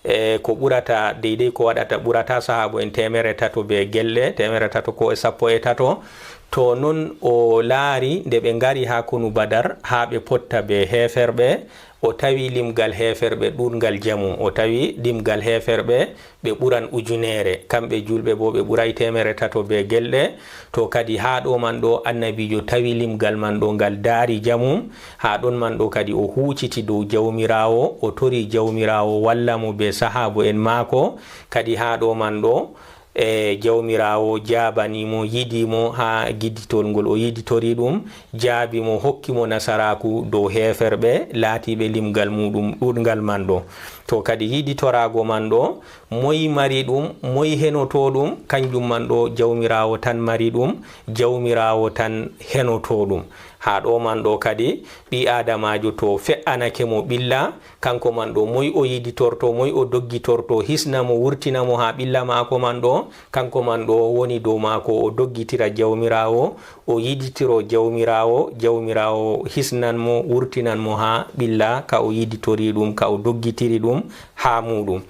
e ko ɓurata, deydey ko waɗata, ɓurata sahaabo'en teemerre tato bee gelɗe, teemerre tato ko e sappo e tato. To non o laari nde ɓe ngari haa konu Badar, haa ɓe potta bee heeferɓe, o tawi limgal heeferɓe ɗuuɗngal jamum. O tawi limgal heeferɓe ɓe ɓuran ujuneere, kamɓe juulɓe boo ɓe ɓuraay teemerre tato bee gelɗe. To kadi haa ɗo man ɗo annabiijo tawi limgal man ɗo ngal daari jamum, haa ɗon man ɗo kadi o huuciti dow Jawmiraawo, o tori Jawmiraawo walla mo bee sahaabo'en maako. Kadi haa ɗo man ɗo, e, Jawmiraawo jaabani mo, yidi mo haa giditol ngol o yiditori ɗum, jaabi mo, hokki mo nasaraaku dow heeferɓe laatiiɓe limgal muuɗum ɗuuɗngal man ɗo. To kadi yiditoraago man ɗo, moy mari ɗum, moy henoto ɗum? Kanjum man ɗo Jawmiraawo tan mari ɗum, Jawmiraawo tan henoto ɗum. Haa ɗo man ɗo kadi, ɓii-aadamaajo to fe'anake mo ɓilla, kanko man ɗo, moy o yiditorto, moy o doggitorto, hisna mo, wurtina mo haa ɓilla maako man ɗo, kanko man ɗo woni dow maako, o doggitira Jawmiraawo, o yiditiro Jawmiraawo, Jawmiraawo hisnan mo, wurtinan mo haa ɓilla ka o yiditori ɗum, ka o doggitiri ɗum haa muuɗum.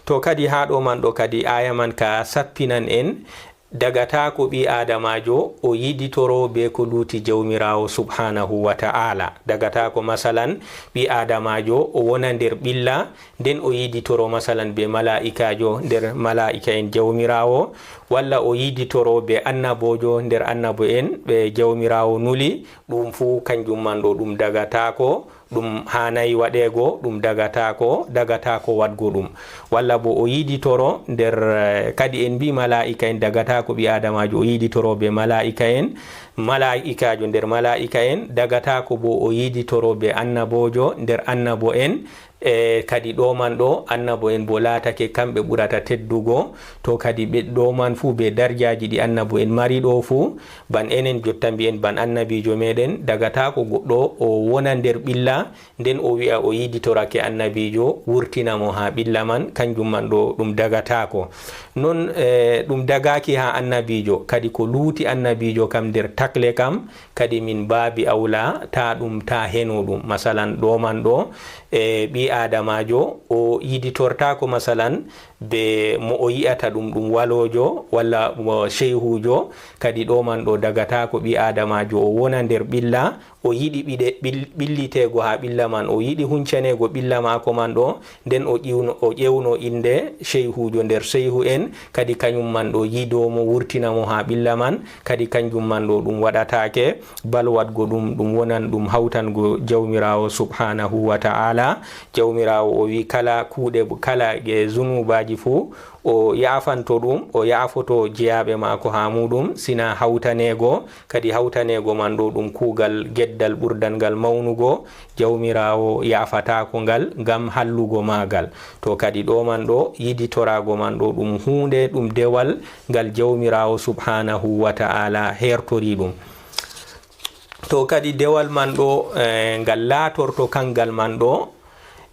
To kadi haa ɗo man ɗo kadi, aaya man ka sappinan en, dagataako ɓii-aadamaajo o yiditoro bee ko luuti Jawmiraawo subhaanahu wa ta'aala. Dagataako, masalan, ɓii-aadamaajo o wona nder ɓilla, nden o yiditoro, masalan, bee malaa'ikaajo nder malaa'ika'en Jawmiraawo, walla o yiditoro bee annaboojo nder annabo'en ɓe Jawmiraawo nuli, ɗum fuu kanjum man ɗo ɗum dagataako, ɗum haanaay waɗeego, ɗum dagataako, dagataako waɗgo ɗum. Walla bo o yiditoro nder, eh, kadi en mbii malaa'ika'en dagataako ɓii-aadamaajo o yiditoro bee malaa'ika'en, malaa'ikaajo nder malaa'ika'en, dagataako bo o yiditoro bee annaboojo nder annabo'en, e kadi ɗo man ɗo, annabo'en bo laatake kamɓe ɓurata teddugo, to kadi ɓe ɗo man fuu bee darjaaji ɗi annabo'en mari ɗo fuu, ban enen jotta mbi'en ban annabiijo meɗen, dagataako goɗɗo o wona nder ɓilla, nden o wi'a o yiditorake annabiijo, wurtina mo haa ɓilla man, kanjum man ɗo ɗum dagataako. Non, eh, ɗum dagaaki haa annabiijo, kadi ko luuti annabiijo kam nder takle kam, kadi min baabi awla, taa ɗum, taa heno ɗum. Masalan, ɗo man ɗo, e, ɓii-aadamaajo, o yiditortaako, masalan, be mo o yi'ata ɗum, ɗum waloojo walla mo seyhuujo, kadi ɗo man ɗo dagataako ɓii-aadamaajo o wona nder ɓilla, o yiɗi ɓiɗe-, ɓil-, ɓilliteego haa ɓilla man, o yiɗi huncaneego ɓilla maako man ɗo, nden o ƴiwno, o ƴewno innde seyhuujo nder seyhu'en, kadi kanyum man ɗo yido mo, wurtina mo haa ɓilla man, kadi kanjum man ɗo ɗum waɗataake, bal waɗgo ɗum, ɗum wonan ɗum hawtango Jawmiraawo subhaanahu wa ta'aala. Jawmiraawo o wi'i, kala kuuɗe, kala, e, zunuubaaji fuu, o ya'afanto ɗum, o ya'afoto jeyaaɓe maako haa muuɗum, sina hawtaneego, kadi hawtaneego man ɗo ɗum kuugal geddal ɓurdangal mawnugo, Jawmiraawo ya'afataako ngal ngam hallugo maagal. To kadi ɗo man ɗo, yiditoraago man ɗo ɗum huunde, ɗum dewal ngal Jawmiraawo subhaanahu wa ta'aala heertori ɗum. To kadi dewal man ɗo, eh, ngal laatorto kangal man ɗo,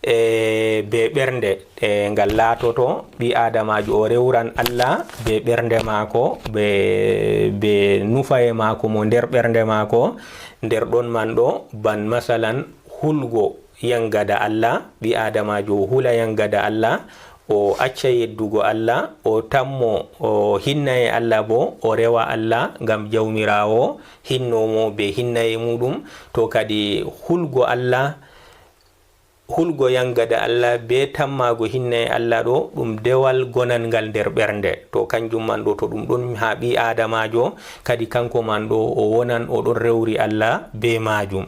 e, be ɓernde, e, ngal laatoto ɓii-aadamaajo o rewran Allah be ɓernde maako, be, be nufaye maako mo nder ɓernde maako, nder ɗon man ɗo, ban masalan, hulgo yangada Allah, ɓii-aadamaajo o hula yangada Allah, o acca yeddugo Allah, o tammo, o hinnaye Allah bo, o rewa Allah ngam Jawmiraawo hinno mo be hinnaye muuɗum, to kadi hulgo Allah, hulgo yaŋgada Allah bee tammaago hinne Allah ɗo, ɗum dewal gonanŋgal nder ɓernde. To kanjum man ɗo, to ɗum ɗon haa ɓii-Aadamaajo, kadi kanko man ɗo o wonan o ɗon rewri Allah bee maajum.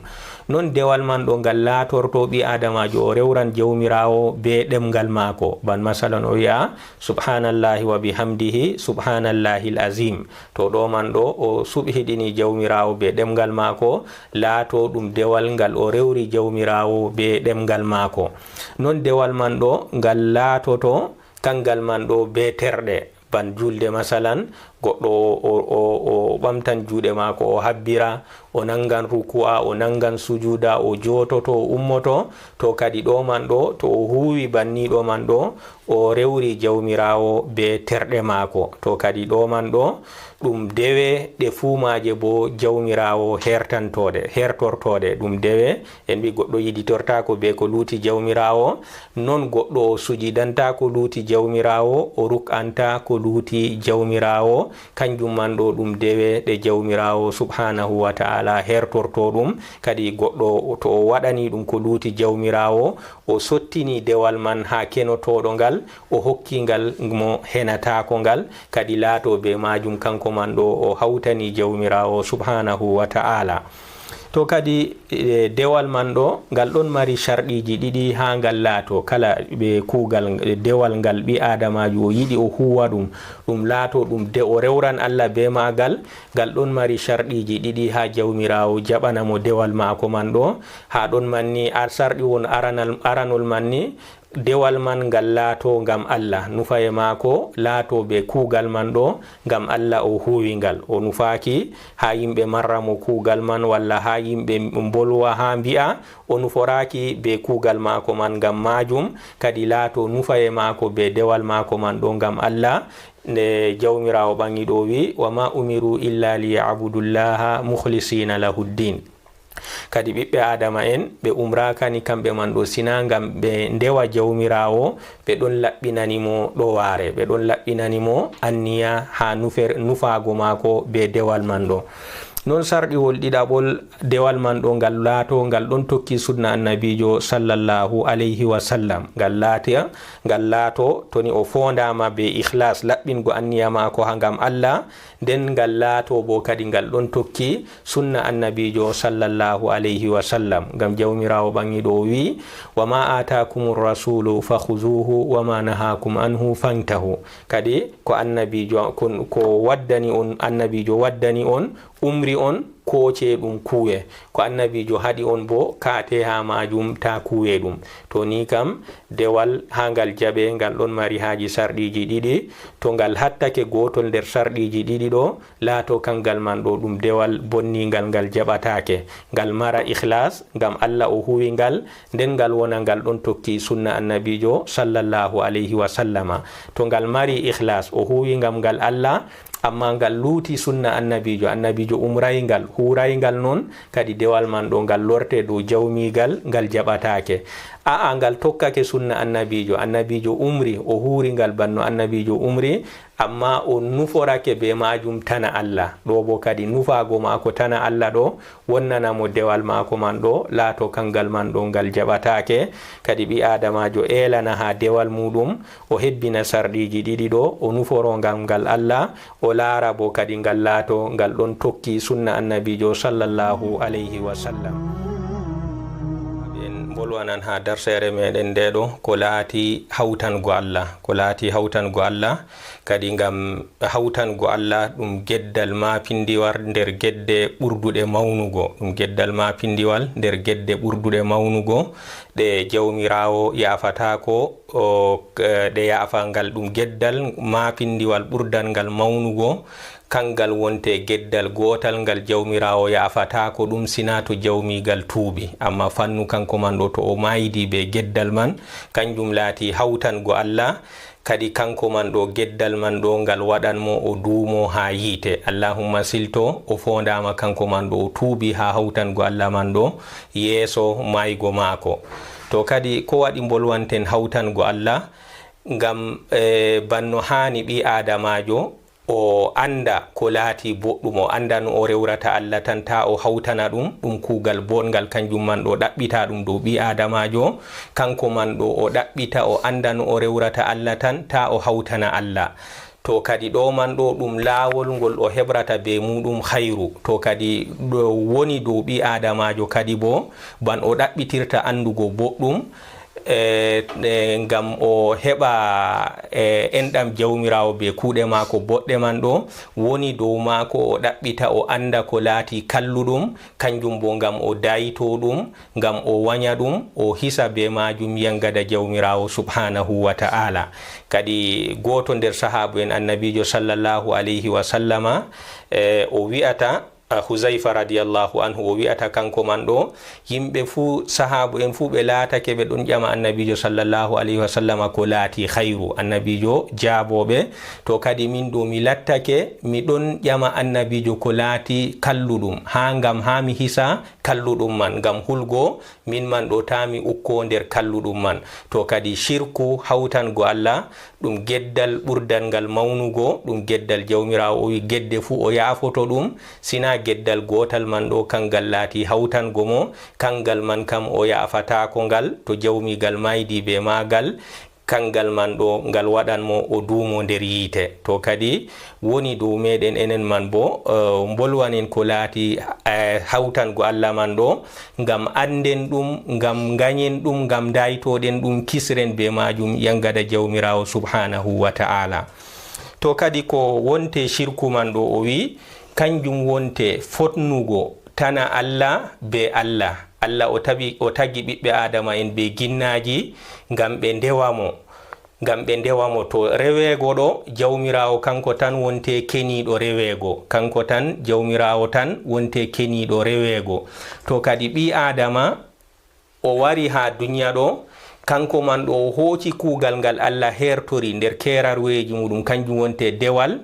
Non dewal man ɗo ngal laatorto ɓii-Aadamaajo o rewran Jawmiraawo bee ɗemŋgal maako. Ban masalan o wi'a, "Subhaanallaahi wa bihamdihi, subhaanallahil aziim." To ɗo man ɗo, o suɓhiɗini Jawmiraawo bee ɗemŋgal maako, laato ɗum dewal ngal o rewri Jawmiraawo bee ɗemŋgal maako. Non dewal man ɗo, ngal laatoto, kangal man ɗo bee terɗe. Ban julde, masalan, goɗɗo o, o, o, o ɓamtan juuɗe maako, o habbira, o naŋgan ruku'a, o naŋgan sujuuda, o joototo, o ummoto. To kadi ɗo man ɗo, to o huuwi banni ɗo man ɗo, o rewri Jawmiraawo bee terɗe maako. To kadi ɗo man ɗo, ɗum dewe, ɗe fuu maaje boo Jawmiraawo hertantooɗe, hertortooɗe. Ɗum dewe, en mbi goɗɗo yiɗitortaako bee ko luuti Jawmiraawo, non goɗɗo o sujidantaa ko luuti Jawmiraawo, o ruk'antaa ko luuti Jawmiraawo. Kanjum man ɗo ɗum dewe ɗe Jawmiraawo subhaanahu wa ta'aala hertorto ɗum. Kadi goɗɗo to o waɗani ɗum ko luuti Jawmiraawo, o sottini dewal man haa kenotooɗo ngal, o hokki ngal mo henataako ngal, kadi laato bee maajum kanko man ɗo o hawtani Jawmiraawo subhaanahu wa ta'aala. To kadi, e, dewal man ɗo, ngal ɗon mari carɗiiji ɗiɗi haa ngal laato. Kala ɓe kuugal, dewal ngal ɓii-Aadamaajo o yiɗi o huuwa ɗum, ɗum laato ɗum de o rewran Allah bee maagal, ngal ɗon mari carɗiiji ɗiɗi haa Jawmiraawo jaɓana mo dewal maako man ɗo. Haa ɗon man ni, ar-, sarɗiwol aranal, aranol man ni, dewal man ngal laato ngam Allah, nufaye maako laato bee kuugal man ɗo, ngam Allah o huuwi ngal. O nufaaki haa yimɓe marra mo kuugal man, walla haa yimɓe mbolwa haa mbi'a, o nuforaaki bee kuugal maako man. Ngam maajum kadi laato nufaye maako bee dewal maako man ɗo ngam Allah. Nde Jawmiraawo ɓaŋiiɗo o wi'i, "Wa ma umiru illa li ya'budullaha mukhlisina lahu ddin." Kadi ɓiɓɓe Aadama'en, ɓe umraakani kamɓe man ɗo sina ngam ɓe ndewa Jawmiraawo, ɓe ɗon laɓɓinani mo ɗowaare, ɓe ɗon laɓɓinani mo anniya haa nufer-, nufaago maako bee dewal man ɗo. Non sarɗiwol ɗiɗaɓol, dewal man ɗo ngal laato, ngal ɗon tokki sunna Annabiijo sallallahu alayhi wa sallam. Ngal laati, ngal laato, to ni o foondaama bee ikhlas, laɓɓingo anniya maako haa ngam Allah, nden ngal laato boo kadi ngal ɗon tokki sunna Annabiijo sallallahu alayhi wa sallam. Ngam Jawmiraawo ɓaŋiiɗo o wi'i, "Wa ma aatakumur rasulu fakhuzuhu wa ma nahakum anhu fantahu." Kadi ko Annabiijo, ko, ko waddani on, Annabiijo waddani on, umri on, kooce ɗum kuuwe. Ko Annabiijo haɗi on boo, kaate haa maajum, taa kuuwe ɗum. To ni kam, dewal haa ngal jaɓe, ngal ɗon mari haaji sarɗiiji ɗiɗi. To ngal hattake gootol nder sarɗiiji ɗiɗi ɗo, laato kangal man ɗo ɗum dewal bonniingal, ngal jaɓataake. Ngal mara ikhlas, ngam Allah o huwi ngal, nden ngal wona ngal ɗon tokki sunna Annabiijo sallallahu alayhi wa sallama. To ngal mari ikhlas, o huwi ngam ngal Allah, ammaa ngal luuti sunna Annabiijo, Annabiijo umray ngal, huuray ngal non, kadi dewal man ɗo ngal lorte dow jawmiigal, ngal jaɓataake. A'a, ngal tokkake sunna Annabiijo, Annabiijo umri, o huuri ngal banno Annabiijo umri, ammaa o nuforake bee maajum tana Allah. Ɗo boo kadi nufaago maako tana Allah ɗo wonnana mo dewal maako man ɗo, laato kangal man ɗo ngal jaɓataake. Kadi ɓii-Aadamaajo eelana haa dewal muuɗum, o hebbina sarɗiiji ɗiɗi ɗo, o nuforo ngal ngal Allah, o laara boo kadi ngal laato ngal ɗon tokki sunna Annabiijo sallallahu alayhi wa sallam. En mbolwanan haa darseere meɗen nde ɗo ko laati hawtango Allah, ko laati hawtango Allah. Kadi ngam hawtango Allah ɗum geddal maapindiwal nder gedde ɓurduɗe mawnugo, ɗum geddal maapindiwal nder gedde ɓurduɗe mawnugo, ɗe Jawmiraawo yaafataako, o, k-, ɗe yaafa ngal, ɗum geddal maapindiwal ɓurdangal mawnugo, kangal wonte geddal gootal ngal Jawmiraawo yaafataako ɗum, sinaa to jawmiigal tuubi. Ammaa fannu kanko man ɗo, to o maaydi bee geddal man, kanjum laati hawtango Allah, kadi kanko man ɗo, geddal man ɗo, ngal waɗan mo o duumo haa yiite. Allahumma silto, o foondaama kanko man ɗo, o tuubi haa hawtango Allah man ɗo, yeeso maaygo maako. To kadi, ko waɗi mbolwanten hawtango Allah? Ngam, eh, banno haani ɓii-Aadamaajo, o annda ko laati boɗɗum, o annda no o rewrata Allah tan, taa o hawtana ɗum, ɗum kuugal booɗngal, kanjum man ɗo ɗaɓɓita ɗum dow ɓii-Aadamaajo. Kanko man ɗo o ɗaɓɓita, o annda no o rewrata Allah tan, taa o hawtana Allah. To kadi ɗo man ɗo ɗum laawol ngol o heɓrata bee muuɗum hayru. To kadi ɗo woni dow ɓii-Aadamaajo kadi boo, ban o ɗaɓɓitirta anndugo boɗɗum, e, e, ngam o heɓa, e, enɗam Jawmiraawo bee kuuɗe maako boɗɗe man ɗo, woni dow maako o ɗaɓɓita, o annda ko laati kalluɗum, kanjum boo ngam o dayto ɗum, ngam o wanya ɗum, o hisa bee maajum yaŋgada Jawmiraawo subhaanahu wa ta'aala. Kadi gooto nder sahaabu'en Annabiijo sallallahu alayhi wa sallama, e, o wi'ata, a, Huzayfa radiyallahu anhu, o wi'ata kanko man ɗo, yimɓe fuu, sahaabu'en fuu ɓe laatake ɓe ɗon ƴama Annabiijo sallallahu alayhi wa sallama ko laati khayru. Annabiijo jaabo ɓe, to kadi min ɗo mi lattake, mi ɗon ƴama Annabiijo ko laati kalluɗum, haa ngam haa mi hisa kalluɗum man, ngam hulgo min man ɗo taa mi ukko nder kalluɗum man. To kadi shirku, hawtango Allah, ɗum geddal ɓurdal ngal mawnugo, ɗum geddal Jawmiraawo o wi gedde fuu o yaafoto ɗum, sinaa geddal gootal man ɗo, kangal laati hawtango mo, kangal man kam o yaafataako ngal, to jawmiigal maydi bee maagal, kangal man ɗo, ngal waɗan mo o duumo nder yiite. To kadi woni dow meeɗen enen man boo, eh, mbolwanen ko laati, eh, hawtango Allah man ɗo, ngam annden ɗum, ngam nganyen ɗum, ngam ndaytoɗen ɗum, kisren bee maajum yaŋgada Jawmiraawo subhaanahu wa ta'aala. To kadi ko wonte shirku man ɗo, o wi, kanjum wonte fotnugo tana Allah bee Allah. Allah o taɓi, o tagi ɓiɓɓe Aadama'en bee ginnaaji ngam ɓe ndewa mo. Ngam ɓe ndewa mo. To reweego ɗo, Jawmiraawo kanko tan wonte keniiɗo reweego. Kanko tan, Jawmiraawo tan wonte keniiɗo reweego. To kadi ɓii Aadama, o wari haa duniya ɗo, kanko man ɗo o hooci kuugal ngal Allah heertori nder keerarweeji muuɗum, kanjum wonte dewal.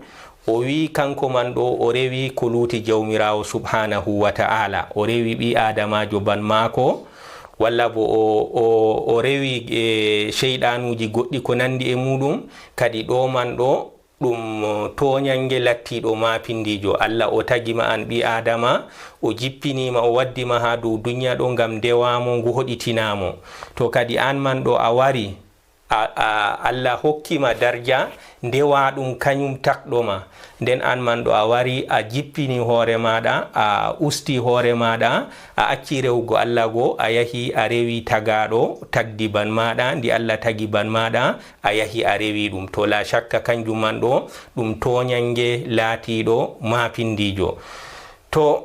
O wi'i kanko man ɗo o rewi ko luuti Jawmiraawo subhaanahu wa ta'aala. O rewi ɓii Aadamaajo ban maako, walla bo o, o, o rewi, e, seyɗanuuji goɗɗi ko nandi e muuɗum. Kadi ɗo man ɗo, ɗum tooɲannge lattiiɗo maapindiijo. Allah o tagi ma an ɓii Aadama, o jippini ma, o waddi ma haa dow duniya ɗo ngam ndewa mo, ngu hoɗitina mo. To kadi an man ɗo a wari, a, a, Allah hokki ma darja, ndewa ɗum kanyum takɗo ma. Nden an man ɗo a wari, a jippini hoore maaɗa, a usti hoore maaɗa, a acci rewugo Allah go, a yahi a rewi tagaaɗo, tagdi ban maaɗa, ndi Allah tagi ban maaɗa, a yahi a rewi ɗum. To, la shakka, kanjum man ɗo, ɗum tooɲannge laatiiɗo maapindiijo. To,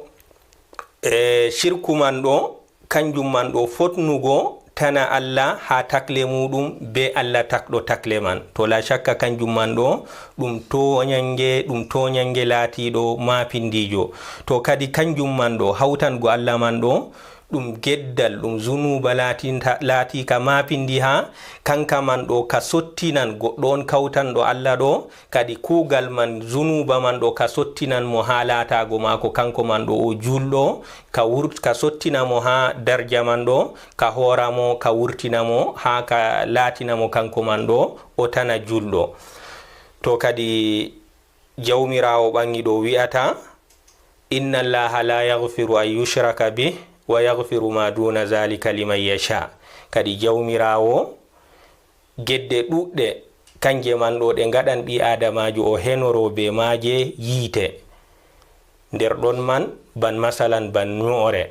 e, shirku man ɗo, kanjum man ɗo fotnugo tana Allah haa takle muuɗum bee Allah takɗo takle man. To, la shakka, kanjum man ɗo, ɗum tooɲannge, ɗum tooɲannge laatiiɗo maapindiijo. To, kadi kanjum man ɗo, hawtango Allah man ɗo, ɗum geddal, ɗum zunuuba laatinta-, laatiika maapindiha, kanka man ɗo ka sottinan goɗɗo on kawtanɗo Allah ɗo, kadi kuugal man, zunuuba man ɗo ka sottinan mo haa laataago maako, kanko man ɗo o juulɗo, ka wurt-, ka sottina mo haa darja man ɗo, ka hoora mo, ka wurtina mo, haa ka laatina mo kanko man ɗo o tana juulɗo. To kadi Jawmiraawo ɓaŋiiɗo wi'ata, "Inna Allaha la yaghfiru an yushraka bih wa yaghfiru ma duna zalika liman yasha." Kadi Jawmiraawo, gedde ɗuuɗɗe, kanje man ɗo ɗe ngaɗan ɓii Aadamaajo o henoro bee maaje yiite. Nder ɗon man, ban masalan, ban nyo'ore.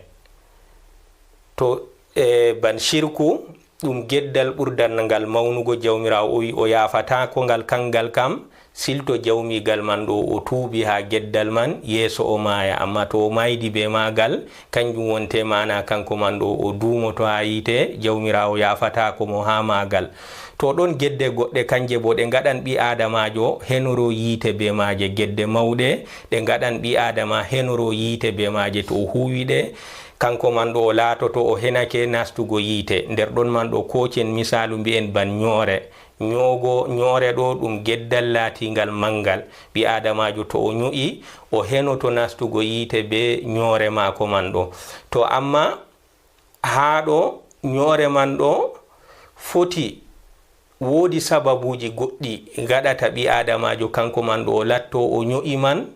To, e, ban shirku, ɗum geddal ɓurdal ngal mawnugo, Jawmiraawo o wi o yaafataako ngal, kangal kam, silto jawmiigal man ɗo o tuubi haa geddal man, yeeso o maaya. Ammaa to o maaydi bee maagal, kanjum wonte maana kanko man ɗo o duumoto haa yiite, Jawmiraawo yaafataako mo haa maagal. To ɗon gedde goɗɗe, kanje boo ɗe ngaɗan ɓii Aadamaajo henoro yiite bee maaje, gedde mawɗe, ɗe ngaɗan ɓii Aadama henoro yiite bee maaje. To o huuwi ɗe, kanko man ɗo o laatoto o henake nastugo yiite. Nder ɗon man ɗo kooci en misaalu mbi'en ban nyo'ore. Nyo'ogo, nyo'ore ɗo ɗum geddal laatiingal manngal. Ɓii Aadamaajo to o nyo'i, o henoto nastugo yiite bee nyo'ore maako man ɗo. To ammaa haa ɗo nyo'ore man ɗo foti woodi sababuuji goɗɗi gaɗata ɓii-aadamaajo kanko man ɗo o latto o nyo'i man,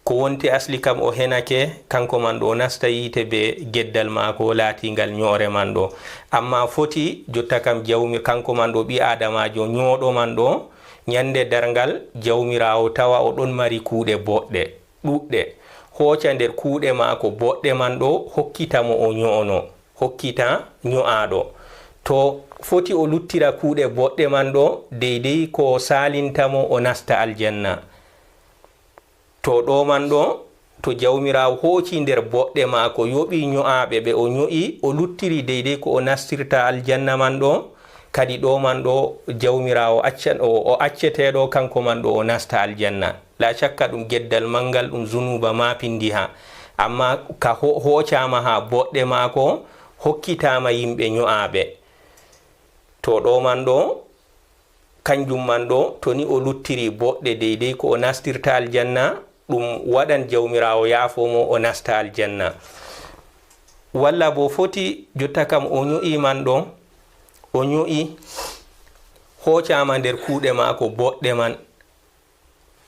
ko wonti asli kam o henake, kanko man ɗo o nasta yiite bee geddal maako laatiingal nyo'ore man ɗo. Ammaa foti jotta kam jawmi-, kanko man ɗo ɓii-aadamaajo nyooɗo man ɗo, nyande darngal Jawmiraawo tawa o ɗon mari kuuɗe boɗɗe, ɗuuɗɗe. Hooca nder kuuɗe maako boɗɗe man ɗo, hokkita mo o nyo'ono, hokkita nyo'aaɗo. To foti o luttira kuuɗe boɗɗe man ɗo, deydey ko saalinta mo o nasta aljanna. To ɗo man ɗo, to Jawmiraawo hooci nder boɗɗe maako, yoɓi nyo'aaɓe ɓe o nyo'i, o luttiri deydey ko o nastirta aljanna man ɗo, kadi ɗo man ɗo, Jawmiraawo accan-, o, o acceteeɗo, kanko man ɗo o nasta aljanna. Laa cakka ɗum geddal manngal, ɗum zunuuba maapindiha. Ammaa ka ho-, hoocaama haa boɗɗe maako, hokkitaama yimɓe nyo'aaɓe. To ɗo man ɗo, kanjum man ɗo, to ni o luttiri boɗɗe deydey ko o nastirta aljanna, ɗum waɗan Jawmiraawo yaafo mo, o nasta aljanna. Walla boo foti jotta kam o nyo'i man ɗo, o nyo'i, hoocaama nder kuuɗe maako boɗɗe man,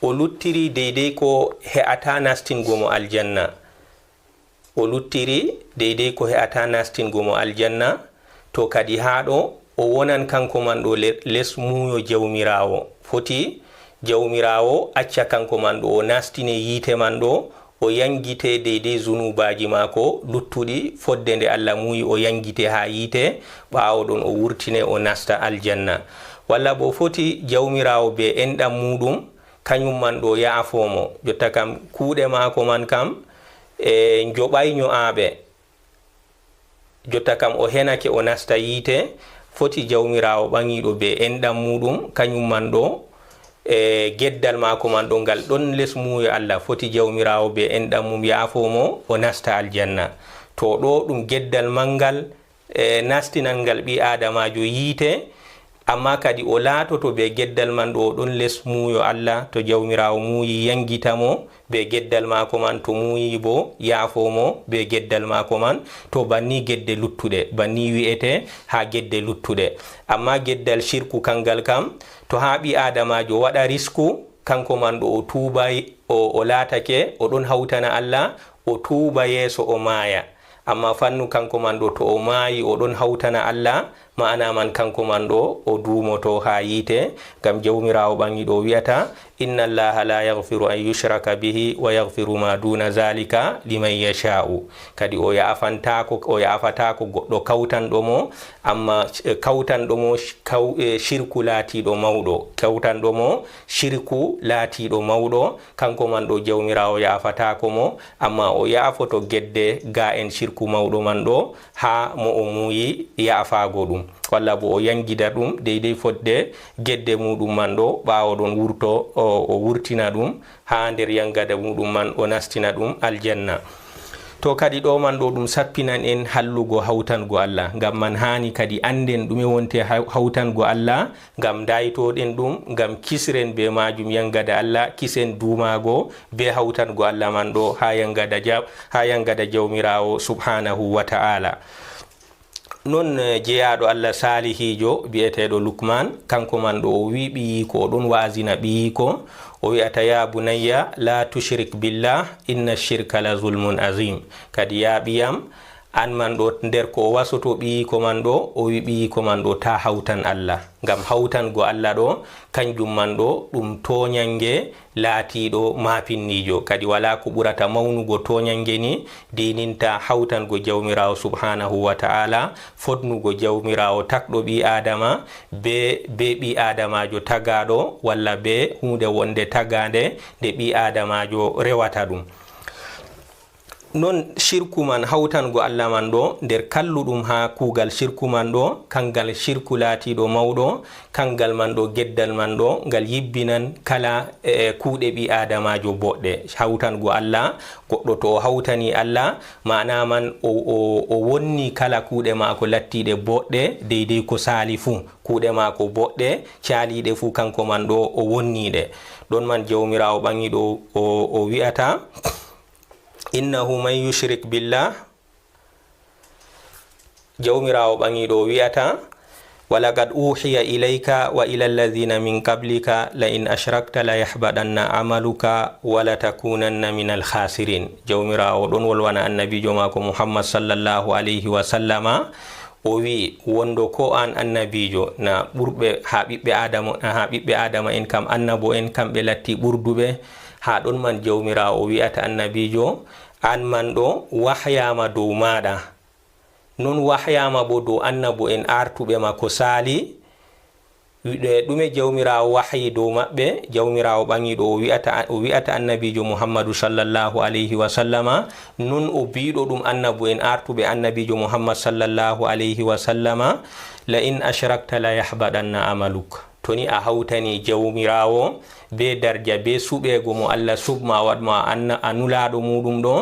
o luttiri deydey ko he'ata nastingo mo aljanna. O luttiri deydey ko he'ata nastingo mo aljanna. To kadi haa ɗo, o wonan kanko man ɗo le-, les muuyo Jawmiraawo. Foti Jawmiraawo acca kanko man ɗo o nastine yiite man ɗo, o yaŋgite deydey zunuubaaji maako luttuɗi, fodde nde Allah muuyi o yaŋgite haa yiite, ɓaawo ɗon o wurtine o nasta aljanna. Walla boo foti Jawmiraawo bee enɗam muuɗum, kanyum man ɗo yaafo mo. Jotta kam kuuɗe maako man kam, e, njoɓaay nyo'aaɓe. Jotta kam o henake o nasta yiite, foti Jawmiraawo ɓaŋiiɗo bee enɗam muuɗum, kanyum man ɗo, e, geddal maako man ɗo ngal ɗon les muuyo Allah, foti Jawmiraawo bee enɗam mum yaafo mo, o nasta aljanna. To ɗo ɗum geddal manngal, e, nastinan ngal ɓii-aadamaajo yiite, ammaa kadi o laatoto bee geddal man ɗo o ɗon les muuyo Allah, to Jawmiraawo muuyi yaŋgita mo bee geddal maako man, to muuyi boo yaafo mo bee geddal maako man, to banni gedde luttuɗe, banni wi'ete haa gedde luttuɗe. Ammaa geddal shirku kanngal kam, to haa ɓii-aadamaajo waɗa risku, kanko man ɗo o tuubaay, o, o laatake, o ɗon hawtana Allah, o tuuba yeeso o maaya. Ammaa fannu kanko man ɗo, to o maayi, o ɗon hawtana Allah, ma'ana man kanko man ɗo, o duumoto haa yiite, ngam Jawmiraawo ɓaŋiiɗo wi'ata, "Inna Allaha la yaghfiru an yushraka bihi wa yaghfiru ma duna zalika liman yasha'u." Kadi o ya'afantaako, o ya'afataako goɗɗo kawtanɗo mo, ammaa, eh, kawtanɗo mo sh-, kaw-, eh, shirku laatiiɗo mawɗo, kawtanɗo mo shirku laatiiɗo mawɗo, kanko man ɗo Jawmiraawo ya'afataako mo, ammaa o ya'afoto gedde gaa'en shirku mawɗo man ɗo, haa mo o muuyi ya'afaago ɗum. Walla bo o yaŋgida ɗum deydey fodde gedde muuɗum man ɗo, ɓaawo ɗon wurto, o, o wurtina ɗum haa nder yaŋgada muuɗum man, o nastina ɗum aljanna. To kadi ɗo man ɗo ɗum sappinan en hallugo hawtango Allah. Ngam man haani kadi annden ɗume wonte haw-, hawtango Allah, ngam ndaytoɗen ɗum, ngam kisren bee maajum yaŋgada Allah, kisen duumaago bee hawtango Allah man ɗo haa yaŋgada ja-, haa yaŋgada Jawmiraawo subhaanahu wa ta'ala. Non, eh, jeyaaɗo Allah saalihiijo bi'eteeɗo Lukman, kanko man ɗo o wi'i ɓiyiiko, o ɗon wa'azina ɓiyiiko, o wi'ata, "Ya bunayya, la tushrik billah, inna shirka la zulmun azim." Kadi, ya ɓiyam, an man ɗo, nder ko o wasoto ɓiyiiko man ɗo, o wi'i ɓiyiiko man ɗo, "Taa hawtan Allah." Ngam hawtango Allah ɗo, kanjum man ɗo, ɗum tooɲange laatiiɗo maapinniijo. Kadi walaa ko ɓurata mawnugo tooɲange ni, diininta hawtango Jawmiraawo subhaanahu wa ta'ala, fodnugo Jawmiraawo tagɗo ɓii Aadama be, be ɓii Aadamaajo tagaaɗo, walla be huunde wonde tagaande nde ɓii Aadamaajo rewata ɗum. Non shirku man, hawtango Allah man ɗo, nder kalluɗum haa kuugal shirku man ɗo, kangal shirku laatiiɗo mawɗo, kangal man ɗo, geddal man ɗo, ngal yibbinan kala, e, kuuɗe ɓii Aadamaajo boɗɗe. Hawtango Allah, goɗɗo to o hawtani Allah, maana man o, o, o wonni kala kuuɗe maako lattiiɗe boɗɗe, deydey ko saali fuu. Kuuɗe maako boɗɗe, caaliiɗe fuu, kanko man ɗo o wonni ɗe. Ɗon man Jawmiraawo ɓaŋiiɗo o, o wi'ata, "Innahu man yushrik billah," Jawmiraawo ɓaŋiiɗo o wi'ata, ولقد أوحي إليك وإلى الذين من قبلك لئن أشركت ليحبطن عملك ولتكونن من الخاسرين. Jawmiraawo ɗon wolwana annabiijo maako Muhammad sallallahu alayhi wa sallama, o wi'i, wondo ko an annabiijo, na ɓurɓe haa ɓiɓɓe Aadama, haa ɓiɓɓe Aadama en kam annabo en, kamɓe latti ɓurduɓe. Haa ɗon man Jawmiraawo o wi'ata annabiijo, an man ɗo wahyaama dow maaɗa. Non wahyaama boo dow annabo en aartuɓe ma ko saali. Wi-, ɗe-, ɗume Jawmiraawo wahyi dow maɓɓe? Jawmiraawo ɓaŋiiɗo o wi'ata, o wi'ata annabiijo Muhammadu sallallahu alayhi wa sallama, non o bi'ɗo ɗum annabo en aartuɓe annabiijo Muhammad sallallahu alayhi wa sallama, "La in ashrakta la yahbaɗanna amaluk." To ni a hawtani Jawmiraawo bee darja, bee suɓeego mo Allah suɓ ma, waɗ ma anna-, a nulaaɗo muuɗum ɗo,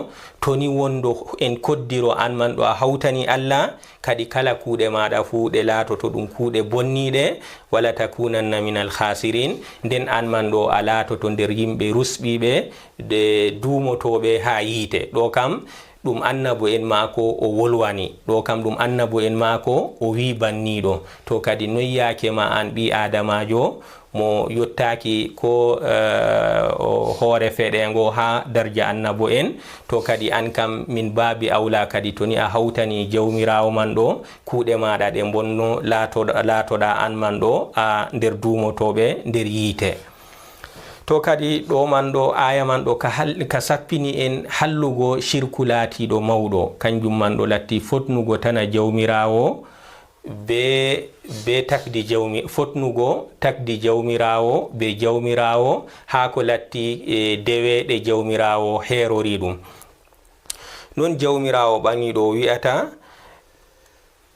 to ni wondo en koddiro an man ɗo a hawtani Allah, kadi kala kuuɗe maaɗa fuu ɗe laatoto ɗum kuuɗe bonniiɗe, "wala takunanna minal khasirin", nden an man ɗo a laatoto nder yimɓe rusɓiiɓe, de duumotooɓe haa yiite. Ɗo kam, ɗum annabo en maako o wolwani. Ɗo kam ɗum annabo en maako o wi'i banniiɗo. To kadi noy yaake ma an ɓii Aadamaajo mo yottaaki ko, eh, o hoore feɗeengo haa darja annabo en. To kadi an kam min baabi awla kadi to ni a hawtani Jawmiraawo man ɗo, kuuɗe maaɗa ɗe mbonno, laato-, laatoɗa an man ɗo a nder duumotooɓe nder yiite. To kadi ɗo man ɗo, aaya man ɗo ka hal-, ka sappini en hallugo shirku laatiiɗo mawɗo. Kanjum man ɗo latti fotnugo tana Jawmiraawo be, be takdi Jawmi-, fotnugo takdi Jawmiraawo be Jawmiraawo haa ko latti, e, dewe ɗe Jawmiraawo heerori ɗum. Non Jawmiraawo ɓaŋiiɗo o wi'ata,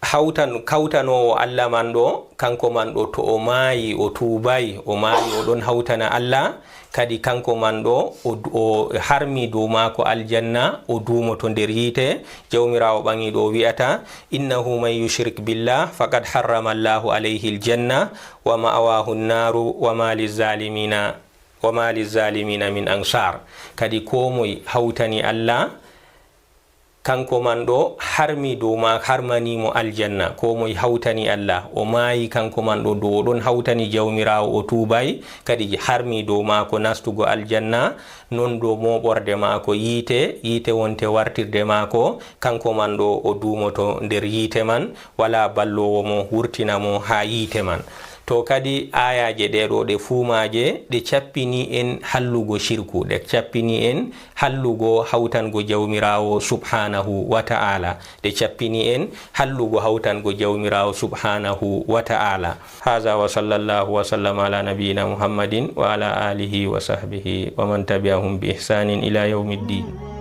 hawtan-, kawtanoowo Allah man ɗo, kanko man ɗo, to o maayi, o tuubaay, o maayi, o ɗon hawtana Allah, kadi kanko man ɗo, o, o harmi dow maako aljanna, o duumoto nder yiite. Jawmiraawo ɓaŋiiɗo o wi'ata, "Innahu man yushrik billah, faqad harrama Allahu alayhi aljanna, wa ma'wahu annaru, wa ma lizzalimina, wa ma lizzalimina min ansar." Kadi koo moy hawtani Allah, kanko man ɗo harmi dow ma-, harmani mo aljanna. Koo moy hawtani Allah, o maayi kanko man ɗo, dow o ɗon hawtani Jawmiraawo, o tuubaay, kadi harmi dow maako nastugo aljanna, non dow mooɓorde maako yiite, yiite wonte wartirde maako, kanko man ɗo o duumoto nder yiite man, walaa balloowo mo wurtina mo haa yiite man. To kadi aayaaje ɗe ɗo, ɗe fuu maaje, ɗe cappini en hallugo shirku, ɗe cappini en hallugo hawtango Jawmiraawo subhaanahu wa ta'aala. Ɗe cappini en hallugo hawtango Jawmiraawo subhaanahu wa ta'aala. Haza wa sallallahu wa sallam ala nabiyyina Muhammadin wa ala alihi wa sahbihi wa man tabi'ahum bi ihsanin ila yawmiddin.